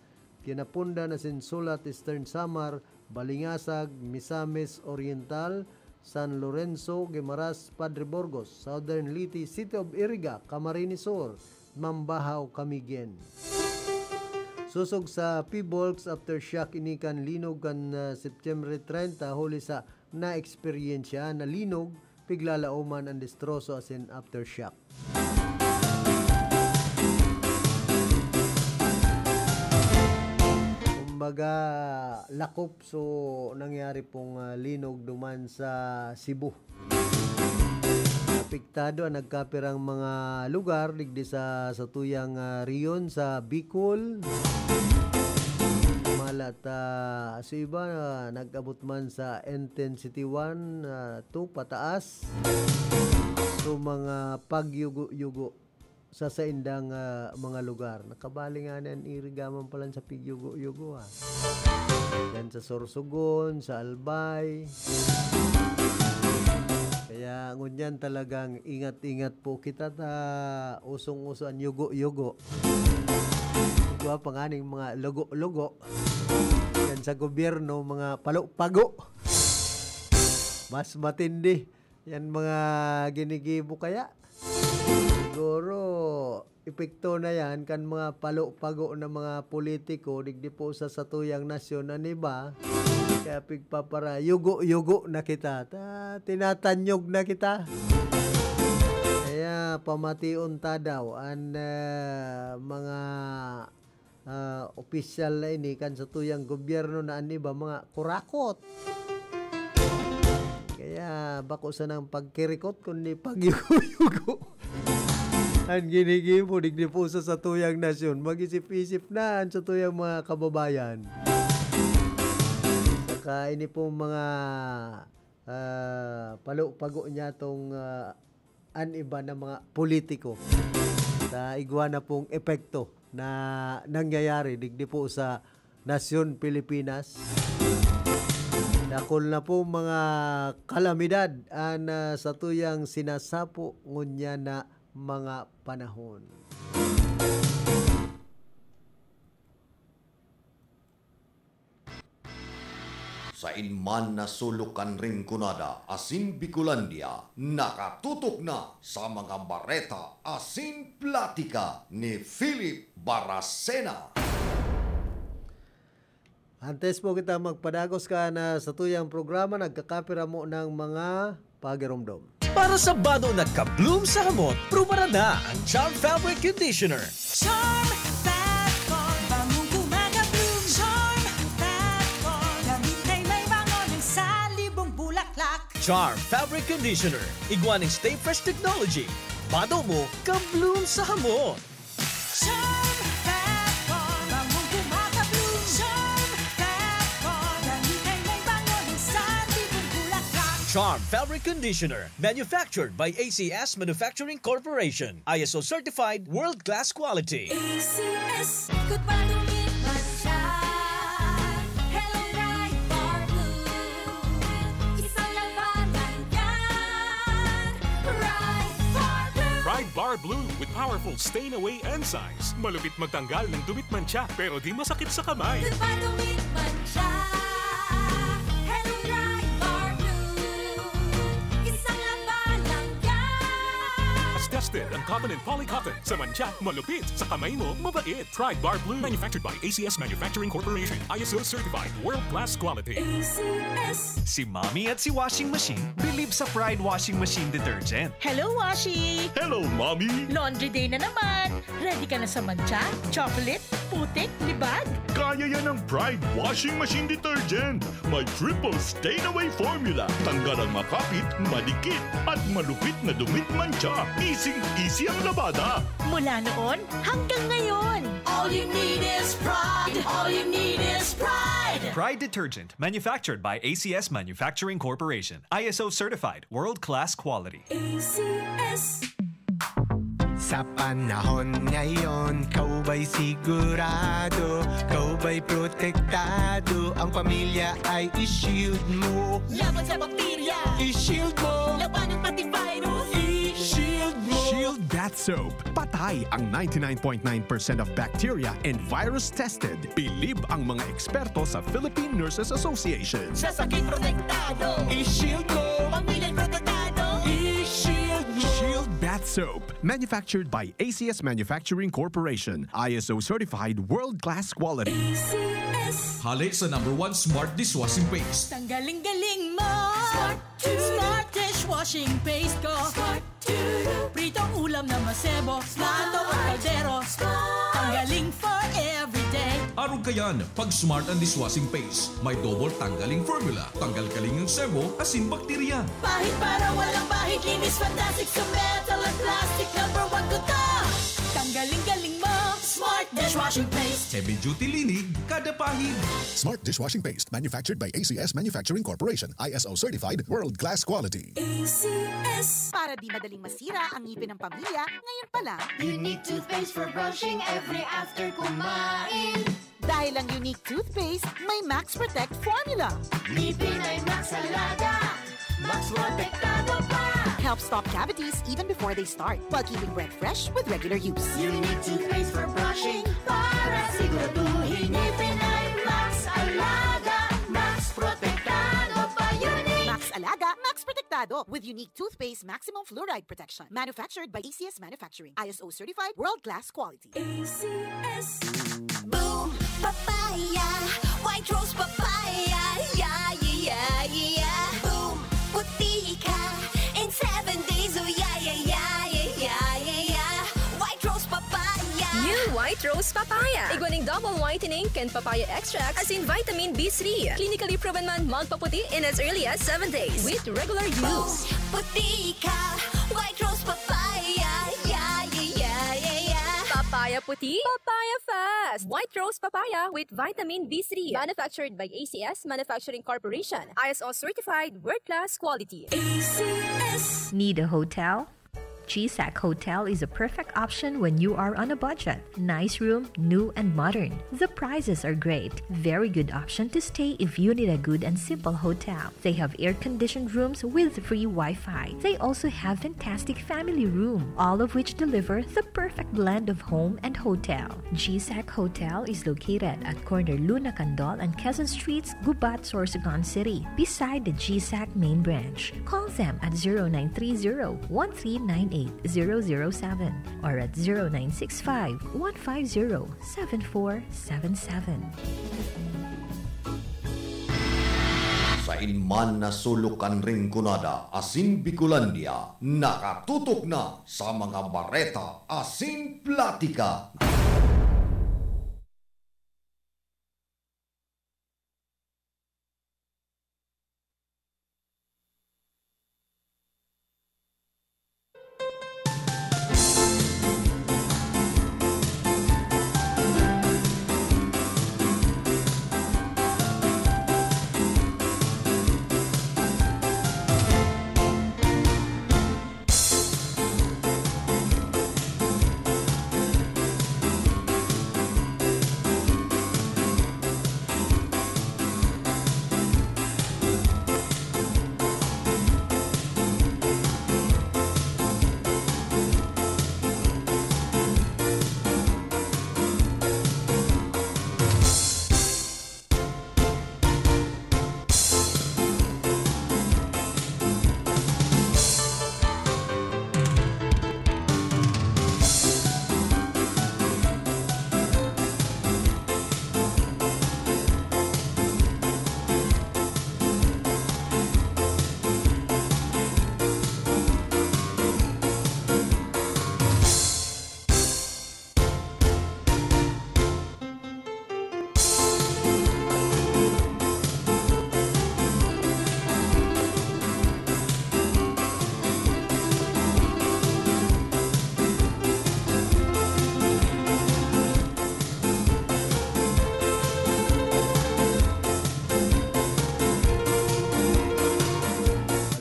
Quinapondan asin Sulat, Eastern Samar, Balingasag, Misamis Oriental, San Lorenzo, Guimaras, Padre Burgos, Southern Leyte, City of Iriga, Camarines Sur, Mambahaw, Camiguin. Sosog sa PHIVOLCS, aftershock ini kan linog kan, ah, September treinta, huli sa naeksperyensya na linog, piglalaoman an destroso asin aftershock. Kumbaga, lakop so nangyari pong, ah, linog duman sa Cebu. Apektado ang nagkapirang mga lugar digdi sa satuyang, ah, rehiyon sa Bicol. Malat, ah, sa iba, ah, nag-abot man sa intensity one, ah, two pataas. So, mga pagyugo-yugo sa saindang, ah, mga lugar. Nakabali nga na yan, irigaman pa lang sa pigyugo-yugo, ah. Yan sa Sorsogon, sa Albay. Kaya ngunyan talagang ingat-ingat po kita ta usong-uso an yugo-yugo. Igwa pa nganing mga lugo-lugo. Yan sa gobyerno, mga palo-pago. Mas matindi. Yan mga ginigibo kaya. Siguro, epekto na yan kan mga palo-pago na mga politiko, digdi po sa satuyang nasyon, an iba. Kaya pigpapara, yugo-yugo na kita. Ta, tinatanyog na kita. Kaya pamation ta daw an, ah, mga, ah, opisyal na ini kan satuyang gobyerno na an iba mga kurakot. Kaya bako sanang pagkirikot kundi pagyugo-yugo. An ginigibo digdi po sa satuyang nasyon. Mag-isip-isip na an satuyang mga kababayan. Saka ini pong mga, ah, palo-pago niya tong, ah, an iba na mga politiko. Sa igwa na pong epekto na nangyayari digdi po sa nasyon Pilipinas. Dakul na pong mga kalamidad an, ah, satuyang sinasapo ngunyan na mga panahon. Sain man na sulok kan Rinconada asin Bicolandia, nakatutok na sa mga bareta asin platika ni Philip Baracena. Antes po kita magpadagos kan satuyang programa, nagkakapiramo ng mga pagiromdom. Para sa bado na ka-bloom sa hamot, prubaran na ang Charm Fabric Conditioner. Charm Fat Core, bangong gumagabloom. Charm Fat Core, damit ay may bango ng salibong bulaklak. Charm Fabric Conditioner, igwa ning Stay Fresh Technology. Bado mo, ka-bloom sa hamot. Charm Fat Core, bangong gumagabloom. Charm Fat Core, damit ay may bango ng salibong bulaklak. Charm Fabric Conditioner, manufactured by A C S Manufacturing Corporation. I S O certified, world-class quality. A C S, ikot pa, dumit man siya. Hello, Pride Bar Blue. Isang labanan yan. Pride Bar Blue. Pride Bar Blue with powerful stain away enzymes. Malupit magtanggal ng dumit mantsa, pero di masakit sa kamay. Ikot pa, dumit man siya. Hello, Pride Bar Blue. Isang labanan yan. As tested ang cotton and polycotton. Sa mantsa, malupit. Sa kamay mo, mabait. Pride Bar Blue. Manufactured by A C S Manufacturing Corporation. I S O certified. World class quality. A C S. Si Mommy at si Washing Machine bilib sa Pride Washing Machine Detergent. Hello, Washi! Hello, Mommy! Laundry day na naman! Ready ka na sa mantsa, chocolate, putik, libag? Kaya yan ng Pride Washing Machine Detergent! May triple stain away formula. Tanggal ang makapit, madikit, at malupit na dumit mantsa. Easing-easy ang labada. Mula noon hanggang ngayon. All you need is Pride. All you need is Pride. Pride Detergent, manufactured by A C S Manufacturing Corporation. I S O certified, world-class quality. A C S. Sa panahon ngayon, kau ba'y sigurado, kau ba'y protektado, ang pamilya ay i-shield mo. Laban sa bakterya, i-shield mo. Labanan pati virus, i-shield mo. Shield Bath Soap. Patay ang ninety-nine point nine percent of bacteria and virus tested. Bilib ang mga eksperto sa Philippine Nurses Association. Sa sakit protektado, i-shield mo. Pamilya protektado, i-shield mo. Shield Bath Soap. Manufactured by A C S Manufacturing Corporation. I S O certified world-class quality. A C S. Hale sa number one smart dishwashing paste. Tanggaling-galing mo. Smart, smart dishwashing paste ko. Smart. Pritong ulam na masebo, plato o kaldero. Tanggaling for everyday. Arog kayan, pag smart ang dishwashing paste. May double tanggaling formula. Tanggal kaling ang sebo, asin bakterya. Pahid para walang bahid, linis fantastic sa metal at plastic. Number one ko to. Tanggaling-galing mo, smart dishwashing paste. Heavy duty linig, kada pahid. Smart dishwashing paste, manufactured by A C S Manufacturing Corporation, I S O certified, world class quality. A C S. Para di madaling masira ang ngipin ng pamilya, ngayon pa lang. You need toothpaste for brushing every after kumain. Dahil ang Unique Toothpaste may Max Protect Formula. Ngipin ay Max Alaga, Max Protektado pa. Help stop cavities even before they start, while keeping breath fresh with regular use. Unique Toothpaste for brushing, para siguraduhin ngipin ay Max Alaga, Max Protektado pa. Unique Max Alaga, Max Protektado, with Unique Toothpaste Maximum Fluoride Protection. Manufactured by A C S Manufacturing. I S O certified, world-class quality. A C S. Boom Papaya, White Rose Papaya, yeah, yeah, yeah, yeah. Boom, puti ka in seven days, oh yeah, yeah, yeah, yeah, yeah, yeah, yeah. White Rose Papaya. New White Rose Papaya. Igwa ning double whitening kan papaya extract asin vitamin B three. Clinically proven man magpaputi in as early as seven days with regular use. Puti ka, White Rose Papaya, yeah, yeah, yeah, yeah, yeah. Papaya puti, papaya fast. White Rose Papaya with vitamin B three. Manufactured by A C S Manufacturing Corporation. I S O certified, world-class quality. A C S. Need a hotel? G SAC Hotel is a perfect option when you are on a budget. Nice room, new and modern. The prices are great. Very good option to stay if you need a good and simple hotel. They have air-conditioned rooms with free Wi-Fi. They also have fantastic family room, all of which deliver the perfect blend of home and hotel. G SAC Hotel is located at corner Luna Candol and Quezon Streets, Gubat, Sorsogon City, beside the G SAC main branch. Call them at zero nine three zero, one three nine eight, zero zero seven or at zero nine six five, one five zero, seven four seven seven. Sain man na sulok kan Rinconada asin Bicolandia, nakatutok na sa mga bareta asin platika.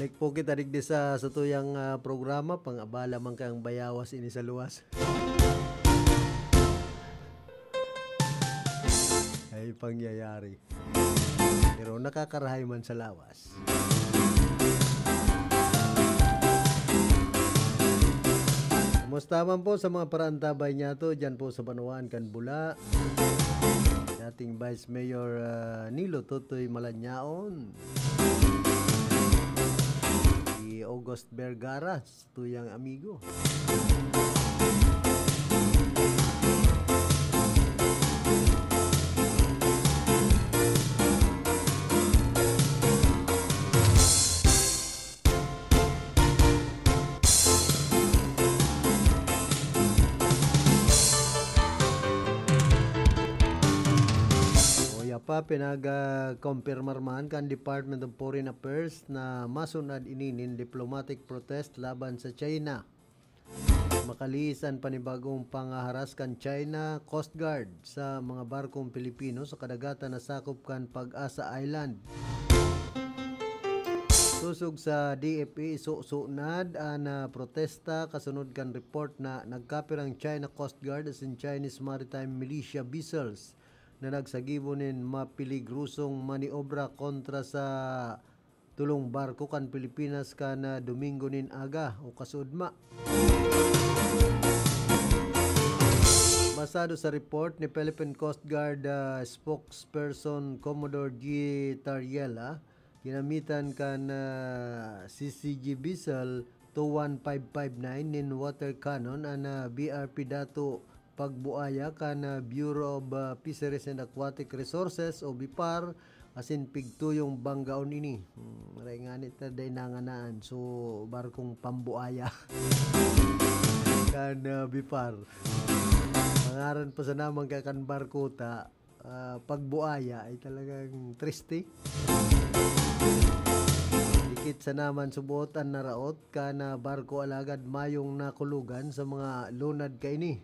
Balik po kita digdi sa satuyang, ah, programa, pang-abala man kayang bayawas ini sa luwas. Ay, pangyayari. Pero nakakarahay man sa lawas. Kumusta man po sa mga paraantabay niyato, dyan po sa banwaan kan Bula? Dating Vice Mayor, ah, Nilo Totoy Malanyaon. Si August Vergara, tuyang amigo. Uya pa, pinag-, ah, kompirmar man kan Department of Foreign Affairs na masunad ini nin diplomatic protest laban sa China. Makalihis an panibagong pangaharas kan China Coast Guard sa mga barkong Pilipino sa kadagatan na sakop kan Pag-asa Island. Sosog sa D F A, susunad an, ah, protesta kasunod kan report na nagkapirang China Coast Guard asin Chinese maritime militia vessels na nagsagibo nin mapeligrosong maniobra kontra sa tolong barko kan Pilipinas kan, ah, Domingo nin aga o kasuodma. Basado sa report ni Philippine Coast Guard, ah, spokesperson Commodore G. Tariela, ginamitan kan, ah, C C G vessel two one five five nine nin water cannon an, ah, B R P Dato Pagbuaya kan, ah, Bureau of, ah, Fisheries and Aquatic Resources o BIFAR asin pigtuyong banggaon ini. Hmm, maray ngani ta dai nanganaan. So, barkong pambuaya kan, ah, BIFAR. Pangaran pa sana man ka kan barko ta, ah, pagbuaya ay talagang triste. Dikit sana man subot an naraot kan, ah, barko alagad mayong nakulogan sa mga lunad kaini.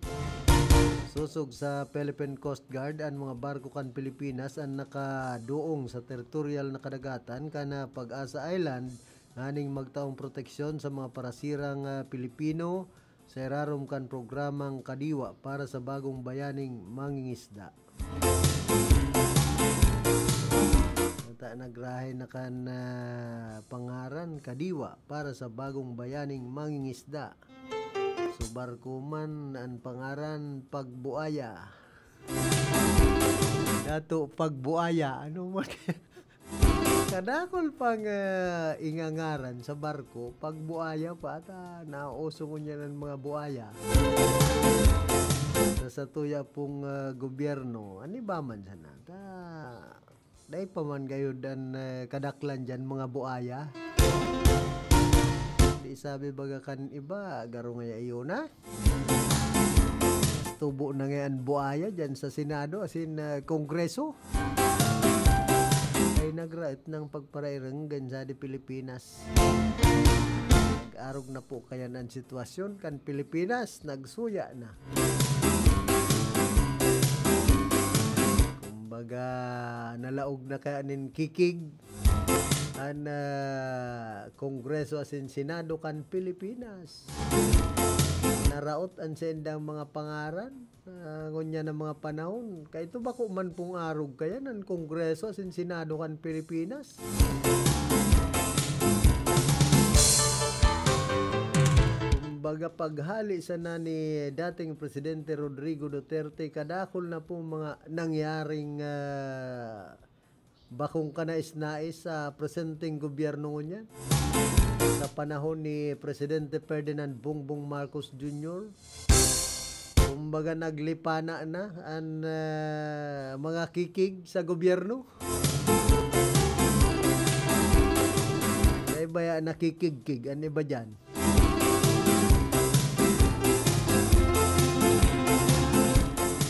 Sosog sa Philippine Coast Guard, an mga barko kan Pilipinas an nakaduong sa territorial na kadagatan kan, ah, Pag-asa Island nganing magtaong proteksyon sa mga parasirang, ah, Pilipino sa irarom kan programang Kadiwa para sa Bagong Bayaning Mangingisda. Ata nagrahay na kan, ah, pangaran Kadiwa para sa Bagong Bayaning Mangingisda. So, barko man an pangaran Pagbuaya. Dato Pagbuaya. Ano man? Kadakol pang, ah, ingangaran sa barko, Pagbuaya pa ata, nauso ngunyan an mga buaya. Sa satuya pong, ah, gobyerno, ano ba man sana? Ta, dai pa man gayud an, ah, kadaklan diyan, mga buaya. Di sabi baga kan iba, garo ngaya iyo na. Tubo na nga an buaya dyan sa Senado, asin, ah, Kongreso. Ay nagraot ng pagparairanggan sa di Pilipinas. Nag-arog na po kaya an sitwasyon kan Pilipinas, nagsuya na. Kumbaga, nalaog na kaya nin kikig an, ah, Kongreso asin Senado kan Pilipinas. Naraot an saindang mga pangaran, ah, ngunyan na mga panahon. Kaya ito bako man pong arog kaya an Kongreso asin Senado kan Pilipinas. Kumbaga, paghali sana ni dating Presidente Rodrigo Duterte, kadakol na pong mga nangyaring, ah, bakong kanais-nais sa presenteng gobyerno ngunyan. Sa panahon ni Presidente Ferdinand Bongbong Marcos Junior, kumbaga, naglipana na an, ah, mga kikig sa gobyerno. May baya nakikigkig an iba dyan.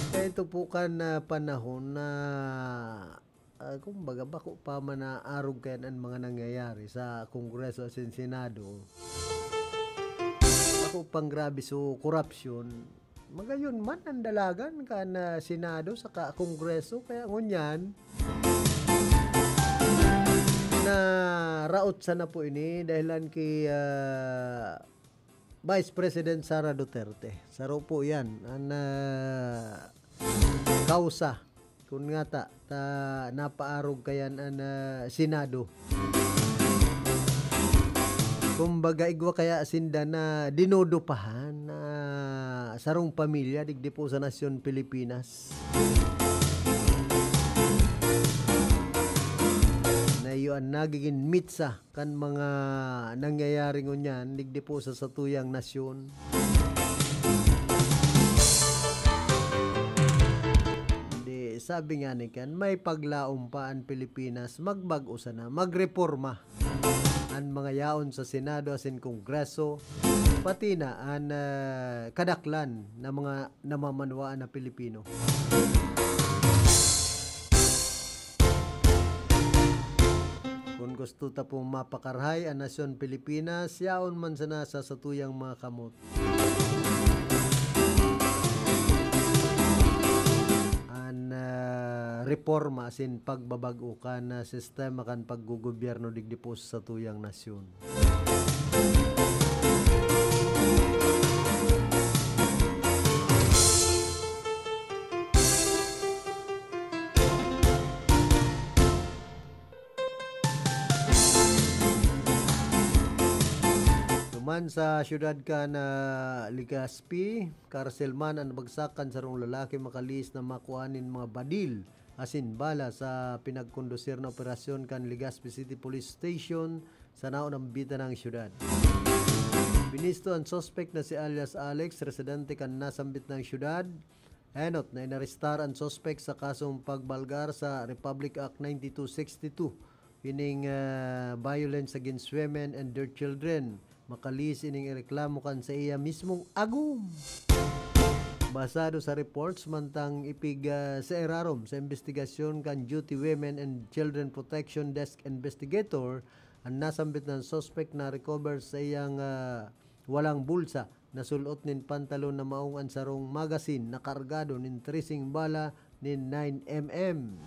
Kaya ito po kan, ah, panahon na ah, kumbaga, bako pa man naarog kayan an mga nangyayari sa Kongreso asin Senado. Bako pang grabe so korapsyon. Magayon man an dalagan kan, ah, Senado saka Kongreso. Kaya ngunyan, naraot sana po ini dahilan ki, ah, Vice President Sara Duterte. Saro po yan an, ah, kausa. Kun ngata, ta napaarog kayan an, ah, Senado. Kumbaga, igwa kaya sinda na dinudupahan na sarong pamilya digdi po sa nasyon Pilipinas. Na iyo an nagigin mitsa kan mga nangyayari ngunyan digdi po sa satuyang nasyon. Di, sabi nga ni Ken, may paglaom pa an Pilipinas, magbag-o sana, magreporma an mga yaon sa Senado asin Kongreso, pati na an, ah, kadaklan na mga namamanwaan na Pilipino. Kun gusto ta pong mapakarahay an nasyon Pilipinas, yaon man sana sa satuyang mga kamot an, ah, reporma asin pagbabag-o kan, ah, sistema kan paggogobyerno digdi po sa satuyang nasyon. Sa siyudad kan, ah, Legazpi, karselman an bagsak kan sarong lalaki makalihis na makua nin mga badil asin bala sa pinagkondusir na operasyon kan Legazpi City Police Station sa naunambitan nang siyudad. Binisto an suspek na si alias Alex, residente kan nasambit nang siyudad. Enot na inarestar an suspek sa kasong pagbalgar sa Republic Act ninety-two sixty-two, ining, ah, violence against women and their children. Makalihis ining ireklamo kan sa iya mismong agom. Basado sa reports, mantang ipig, ah, sa irarom sa imbestigasyon kan Duty Women and Children Protection Desk Investigator, an nasambit na suspek na recover sa iyang, ah, walang bulsa na sul-ot nin pantalon na maong an sarong magasin na kargado nin treseng bala nin nine M M.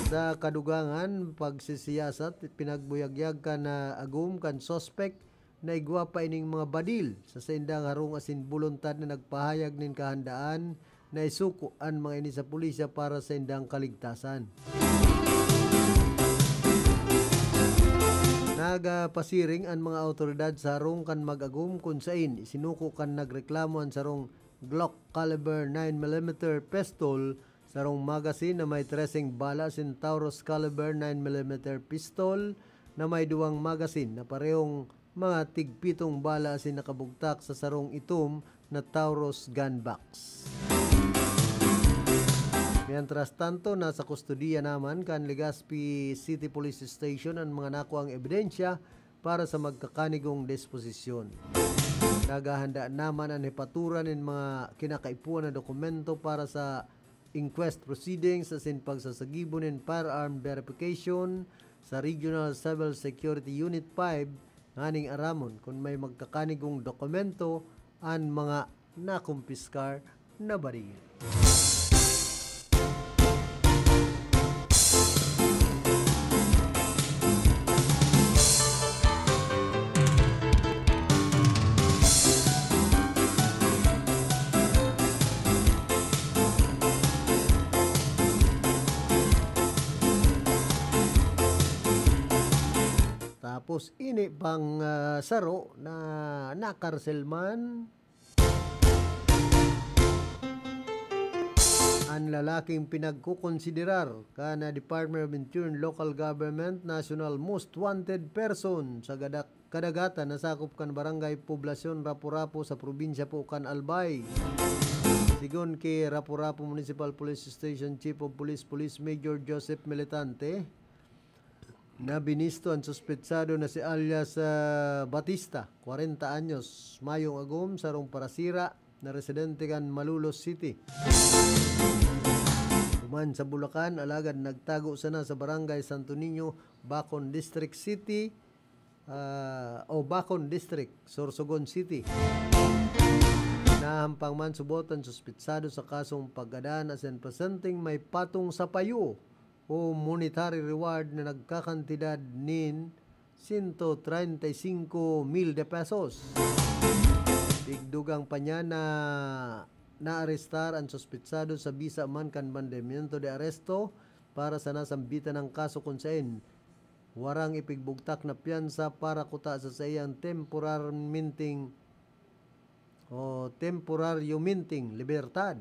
Sa kadugangan, pagsisiyasat, pinagbuyagyag kan, ah, agom kan suspek na igwa pa ining mga badil sa saindang harong asin boluntad na nagpahayag nin kahandaan na isuko an mga ini sa pulisya para sa indang kaligtasan. Nagapasiring an mga awtoridad sa harong kan mag-agom kun sain isinuko kan nagreklamo an sarong Glock caliber nine millimeter pistol, sarong magazine na may treseng bala asin Taurus caliber nine millimeter pistol na may duwang magazine na parehong mga tigpitong bala asin nakabugtak sa sarong itom na Taurus gun box. Mientras tanto, nasa kustodiya naman kan Legazpi City Police Station an mga nakuang ebidensya para sa magkakanigong disposisyon. Naghahanda naman an hepatura nin mga kinakaipuhan na dokumento para sa inquest proceedings asin pagsasagibo nin firearm verification sa Regional Civil Security Unit five, nganing aramon kun may magkakanigong dokumento an mga nakumpiskar na baril. Tapos ini pang, ah, saro na nakarselman an lalaking pinagkokonsiderar kan Department of Interior and Local Government National Most Wanted Person sa gadak-, kadagatan na sakop kan Barangay Poblacion Rapu-Rapu sa probinsya po kan Albay. Sigon ki Rapu-Rapu Municipal Police Station Chief of Police, Police Major Joseph Militante, na binisto an suspetsado na si alias, ah, Batista, kwarenta anyos, mayong agom, sarong parasira, na residente kan Malolos City. Duman sa Bulacan, alagad nagtago sana sa Barangay Santo Niño, Bacon District City, ah, o Bacon District, Sorsogon City. Nahampang man subot an suspetsado sa kasong paggadan asin presenteng may patong sa payo o monetary reward na nagkakantidad nin sento treinta y cinco mil de pesos. Tigdugang pa niya na naarestar an suspetsado sa bisa man kan mandamiento de arresto para sa nasambitan nang kaso kun saen warang ipigbugtak na piyansa para kuta sa saiyang temporarmenteng o temporaryomenteng libertad.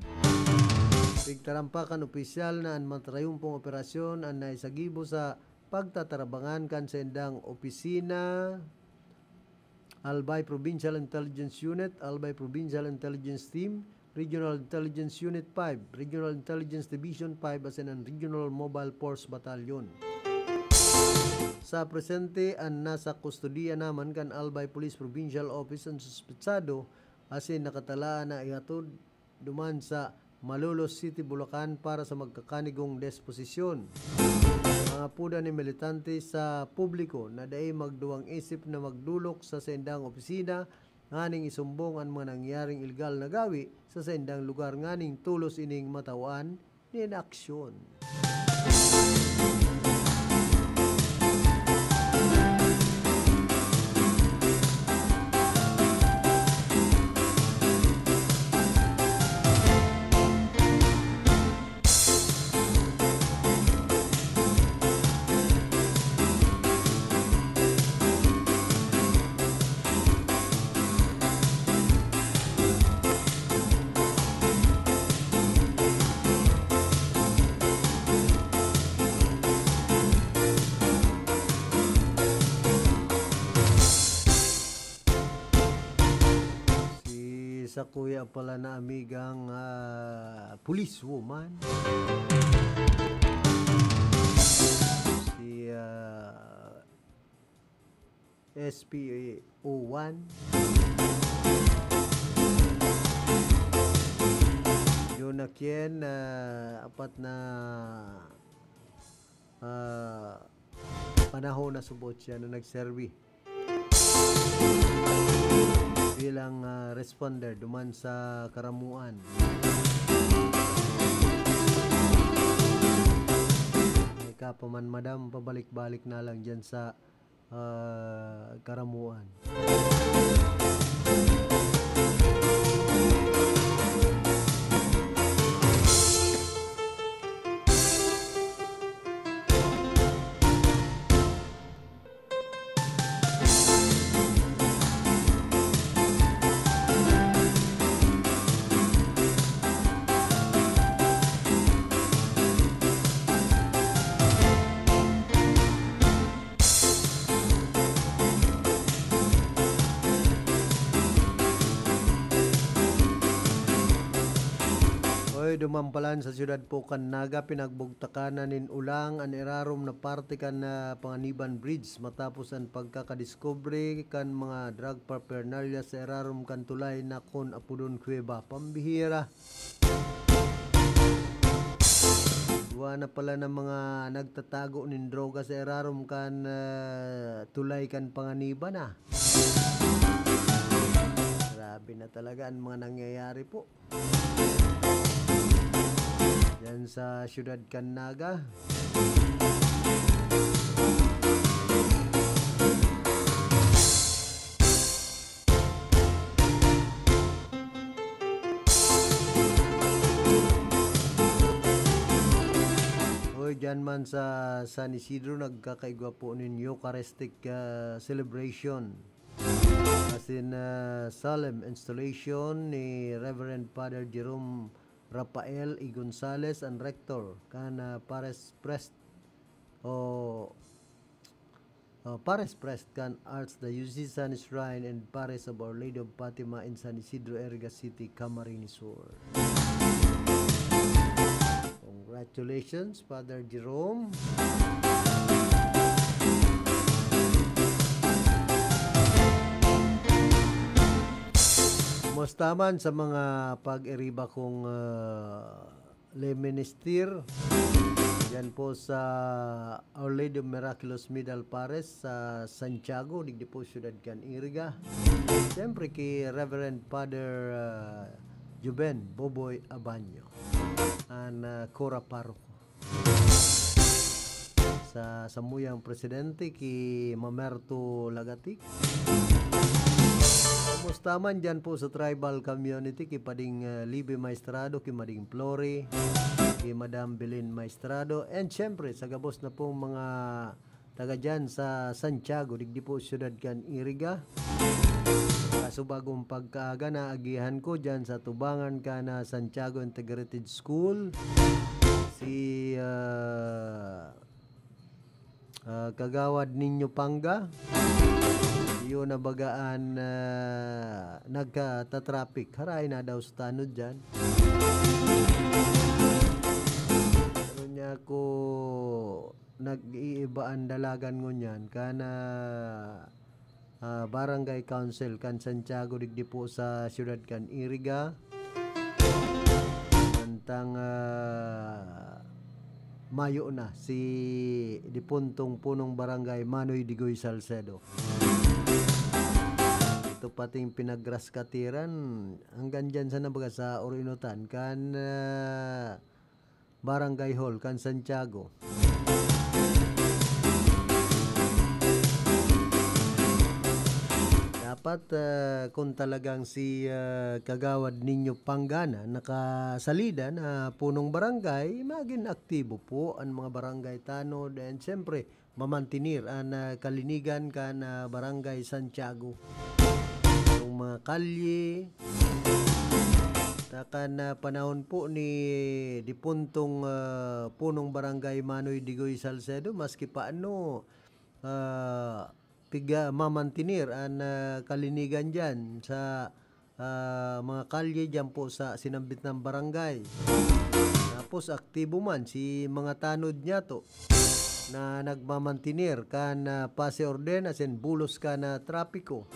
Pigtarampa kan opisyal na an matrayumpong operasyon an naisagibo sa pagtatarabangan kan saindang opisina, Albay Provincial Intelligence Unit, Albay Provincial Intelligence Team, Regional Intelligence Unit five, Regional Intelligence Division five, asin an Regional Mobile Force Battalion. Sa presente, an nasa kustodiya naman kan Albay Police Provincial Office an suspetsado asin nakatalaan na ihatod duman sa Malolos City, Bulacan para sa magkakanigong desposisyon. Mga puda ni militante sa publiko na dai magduwang isip na magdolok sa saindang opisina nganing isumbong an mga nangyaring ilegal na gawi sa saindang lugar nganing tolos ining matawan nin aksyon. Sakuya pala na amigang, ah, policewoman. Si, ah, S P O one. Yun na kien, ah, apat na, ah, panahon na subot siya na nagserbi bilang, ah, responder duman sa karamuan. Ika pa man, madam, pabalik-balik na lang dyan sa, ah, karamuan. Oy, duman palan sa siyudad po kan Naga, pinagbugtakan na nin ulang an irarom na parte kan, ah, Panganiban Bridge matapos an pagkakadiskubre kan mga drug paraphernalia sa irarom kan tulay na kun apodon kuweba. Pambihira! Igwa na pala ng mga nagtatago nin droga sa irarom kan, ah, tulay kan Panganiban, ah. Grabe na talaga ang mga nangyayari po. Yan sa siyudad kan Naga. Hoy, dyan man sa San Isidro, nagkakaigwa po nin Eucharistic, ah, celebration. As in, ah, solemn installation ni Reverend Father Jerome Rafael E. Gonzalez, an rector kan, ah, Pares Prest o, ah, Pares Prest kan Archdiocesan Shrine and Parish of Our Lady of Fatima in San Isidro, Iriga City, Camarines Sur. Congratulations, Father Jerome. Kumusta man sa mga pag-iriba kong, ah, lay minister diyan po sa Our Lady of Miraculous Middle Parish sa Santiago, digdi po siyudad kan Iriga. Siyempre, ki Reverend Father, ah, Juben Boboy Abanyo, an, ah, Cura Paroko. Sa samuyang presidente, ki Mamerto Lagatik. Kumusta man diyan po sa tribal community, ki Pading, ah, Libby Maestrado, ki Mading Flori, ki Madam Belen Maestrado, and siyempre, sa gabos na pong mga taga diyan sa Santiago, digdi po siyudad kan Iriga. Kaso bagong pagkaaga, naagihan ko diyan sa tubangan kan, ah, Santiago Integrated School, si, ah, ah, Kagawad Nino Panga. Iyo na baga an, ah, nagkatatraffic. Haray na daw sa tanod diyan. Pero niya ako nag-iiba an dalagan ngunyan, kan, ah, ah, Barangay Council kan Santiago, digdi po sa siyudad kan Iriga. Mantang, ah, mayo na si dipuntong punong barangay Manoy Digoy Salcedo. Ito pating pinagraskatiran, hanggang diyan sa nabaga sa Orinutan, kan, ah, Barangay Hall kan Santiago. Dapat, ah, kung talagang si, ah, Kagawad Nino Pangana nakasalida na punong barangay, magin aktibo po ang mga barangay tanod. And siyempre, mamantinir an, ah, kalinigan kan, ah, Barangay Santiago. Yung mga kalye, ta kan, ah, panahon po ni dipuntong, ah, punong barangay Manoy Digoy Salcedo, maski paano, ah, piga-, mamantinir an, ah, kalinigan diyan sa ah, mga kalye diyan po sa sinambit ng barangay. Tapos aktibo man si mga tanod niya to na nagmamantener kan, ah, pase orden asin bulos kan, ah, trapiko.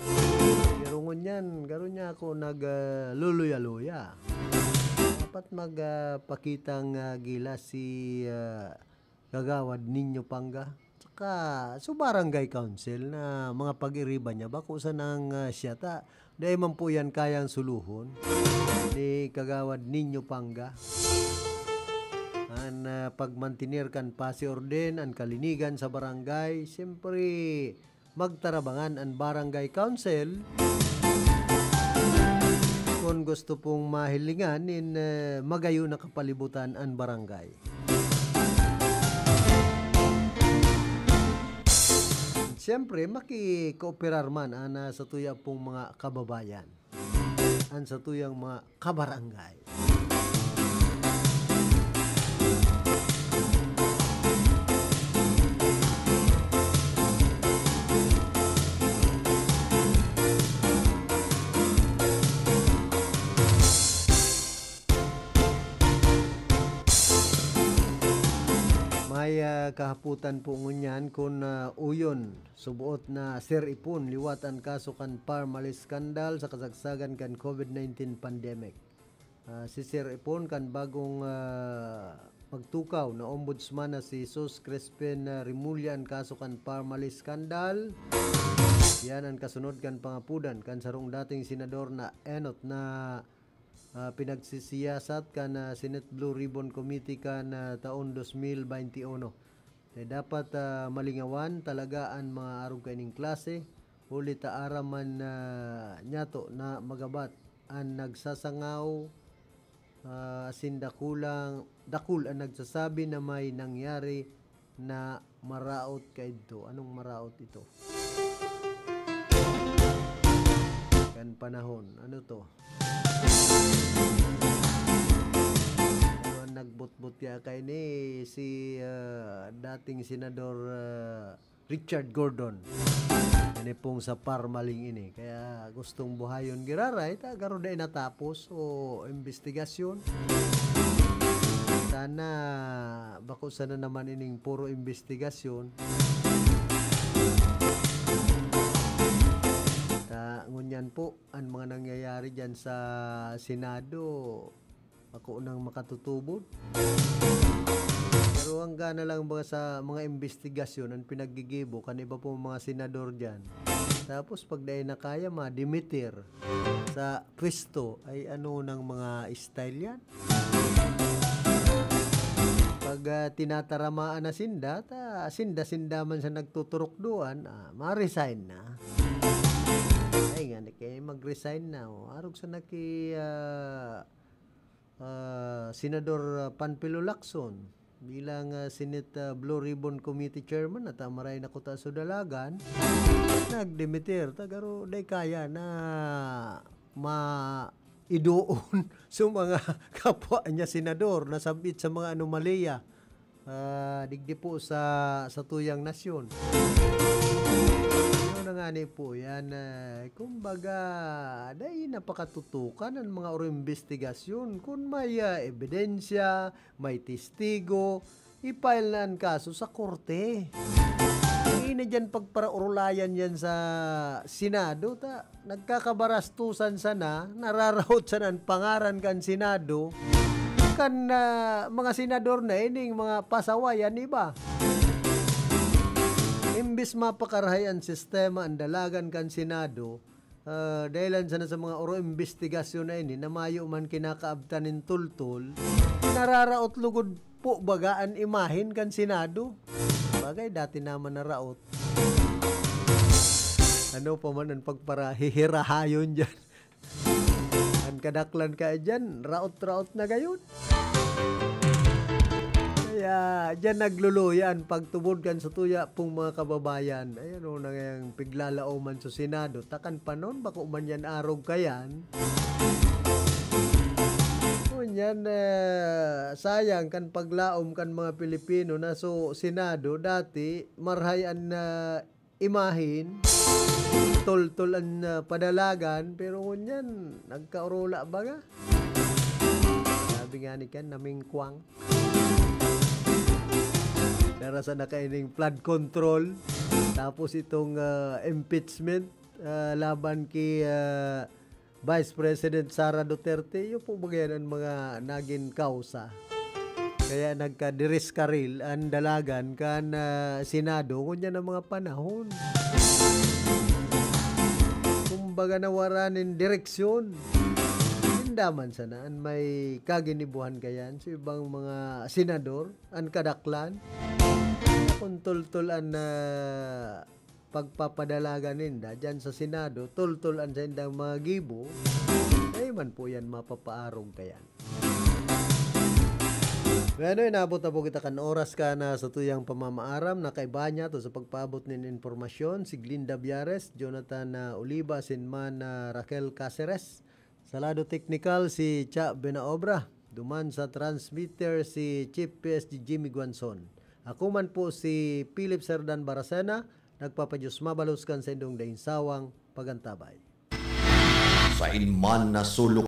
Pero ngunyan, garo niya ako nag, ah, luluya-luya. Dapat mag, ah, pakitang, ah, gilas si, ah, Kagawad Nino Panga. Tsaka, so barangay council na mga pag-iriba niya, bako sanang, ah, siya ta. Dai man po yan kayang suluhon ni Kagawad Nino Panga. An, ah, pagmantener kan pase orden, an kalinigan sa barangay, siyempre, magtarabangan an barangay council. Kun gusto pong mahilingan nin, eh, magayo na kapalibutan an barangay. Siyempre, makikooperar man an, ah, satuya pong mga kababayan. An satuyang mga kabarangay. May, ah, kahapotan po ngunyan kun, ah, uyon, suboot na siripon liwat an kaso kan Parmalee scandal sa kasagsagan kan covid nineteen pandemic. Ah, sisiripon kan bagong, ah, magtukaw na ombudsman na si Jesus Crispin, ah, Remulla an kaso kan Parmalee scandal. Yan an kasunod kan pangapodan kan sarong dating senador na enot na, ah, pinagsisiyasat kan, ah, Senate Blue Ribbon Committee kan, ah, taon dos mil baynti uno. Kaya dapat, ah, malingawan talaga an mga arog kaining klase, huli ta aram man, ah, niyato na magabat an nagsasangaw, ah, asin dakulang, dakul an nagsasabi na may nangyari na maraot kaidto. Anong maraot ito? Kan panahon, ano to? Ano ang nagbutbut kaya kaini? Si, ah, dating Senador, ah, Richard Gordon. Ini pong sa Parmalee ini. Kaya gustong buhayon giraray, ta garo dai natapos o imbestigasyon. Sana, bako sana naman ining puro imbestigasyon. Ta ngunyan po, an mga nangyayari diyan sa Senado, ako nang makatutubod. Pero hangga na lang ba sa mga imbestigasyon an pinaggigibo kan iba pong mga senador diyan. Tapos pag dai na kaya, madimitir sa pwesto. Ay, ano nang mga style yan? Pag, ah, tinataramaan na sinda, ta, sinda-sinda man sa nagtuturukduan, ah, ma-resign na. Ay, nga, ni kay mag-resign na, oh. Arog sa naki, ah, ah, Senador, ah, Panfilo Lacson bilang, ah, Senate, ah, Blue Ribbon Committee Chairman, at, ah, maray na kuta sa dalagan, nagdimitir. Ta, garo, dai kaya na ma-, idoon sa mga kapwa niya senador na sabit sa mga anomalya, ah, digdi po sa, sa tuyang nasyon. Ano na nga ni po yan, ah, kumbaga, dai napakatutukan ang mga oro imbestigasyon. Kung may, ah, ebidensya, may testigo, i-file na ang kaso sa korte. Hindi na dyan pagparaurulayan yan sa Senado. Ta, nagkakabarastusan sana, nararaot sana ang pangaran kan Senado, kan, ah, mga senador na ining mga pasaway an iba. Imbis mapakarahay ang sistema, ang dalagan kan Senado, ah, dahilan sana sa mga oro imbestigasyon na ini na mayo man kinakaabtan nin tultol, nararaot lugod po baga an imahen kan Senado. Bagay, dati naman naraot. Ano pa man ang pagparahihirahayon dyan? An kadaklan ka dyan, raot-raot na gayon. Kaya dyan nagluluya an pagtubod kan satuya pong mga kababayan. Ayan o, nangayang piglalaoman sa Senado. Takan panon, bako man yan arog kayan. Ngunyan, eh, sayang kan paglaom kan mga Pilipino na so Senado dati, marhay an, ah, imahen. toltol an, ah, padalagan, pero ngunyan nagkaorola baga. Sabi nga ni Ken, namingkwang. Dara sana kaining flood control. Tapos itong, ah, impeachment, ah, laban ki, ah, Vice President Sara Duterte. Iyo po baga yan an mga nagin kausa. Kaya nagkadiriskaril an dalagan kan, ah, Senado ngunyan an mga panahon. Kumbaga nawara nin direksyon. Inda man sana an may kaginibuhan kayan sa ibang mga senador, an kadaklan. Kun toltol an, ah, pagpapadalagan ninda diyan sa Senado, toltol an saindang mga gibo, ay man po yan mapapaarog kayan. Bueno, inabot na po kita kan oras ka na sa tuyang pamamaaram. Nakaiba niya to sa pagpaabot nin impormasyon, si Glinda Biares, Jonathan, ah, Oliva, asin man, ah, Raquel Caceres. Sa lado teknikal, si Cha Benaobra. Duman sa transmitter, si Chief P S G Jimmy Guanzon. Ako man po si Philip Serdan Baracena, nagpapadiyos mabalos kan sa indong daing sawang pagantabay. Sain man na sulok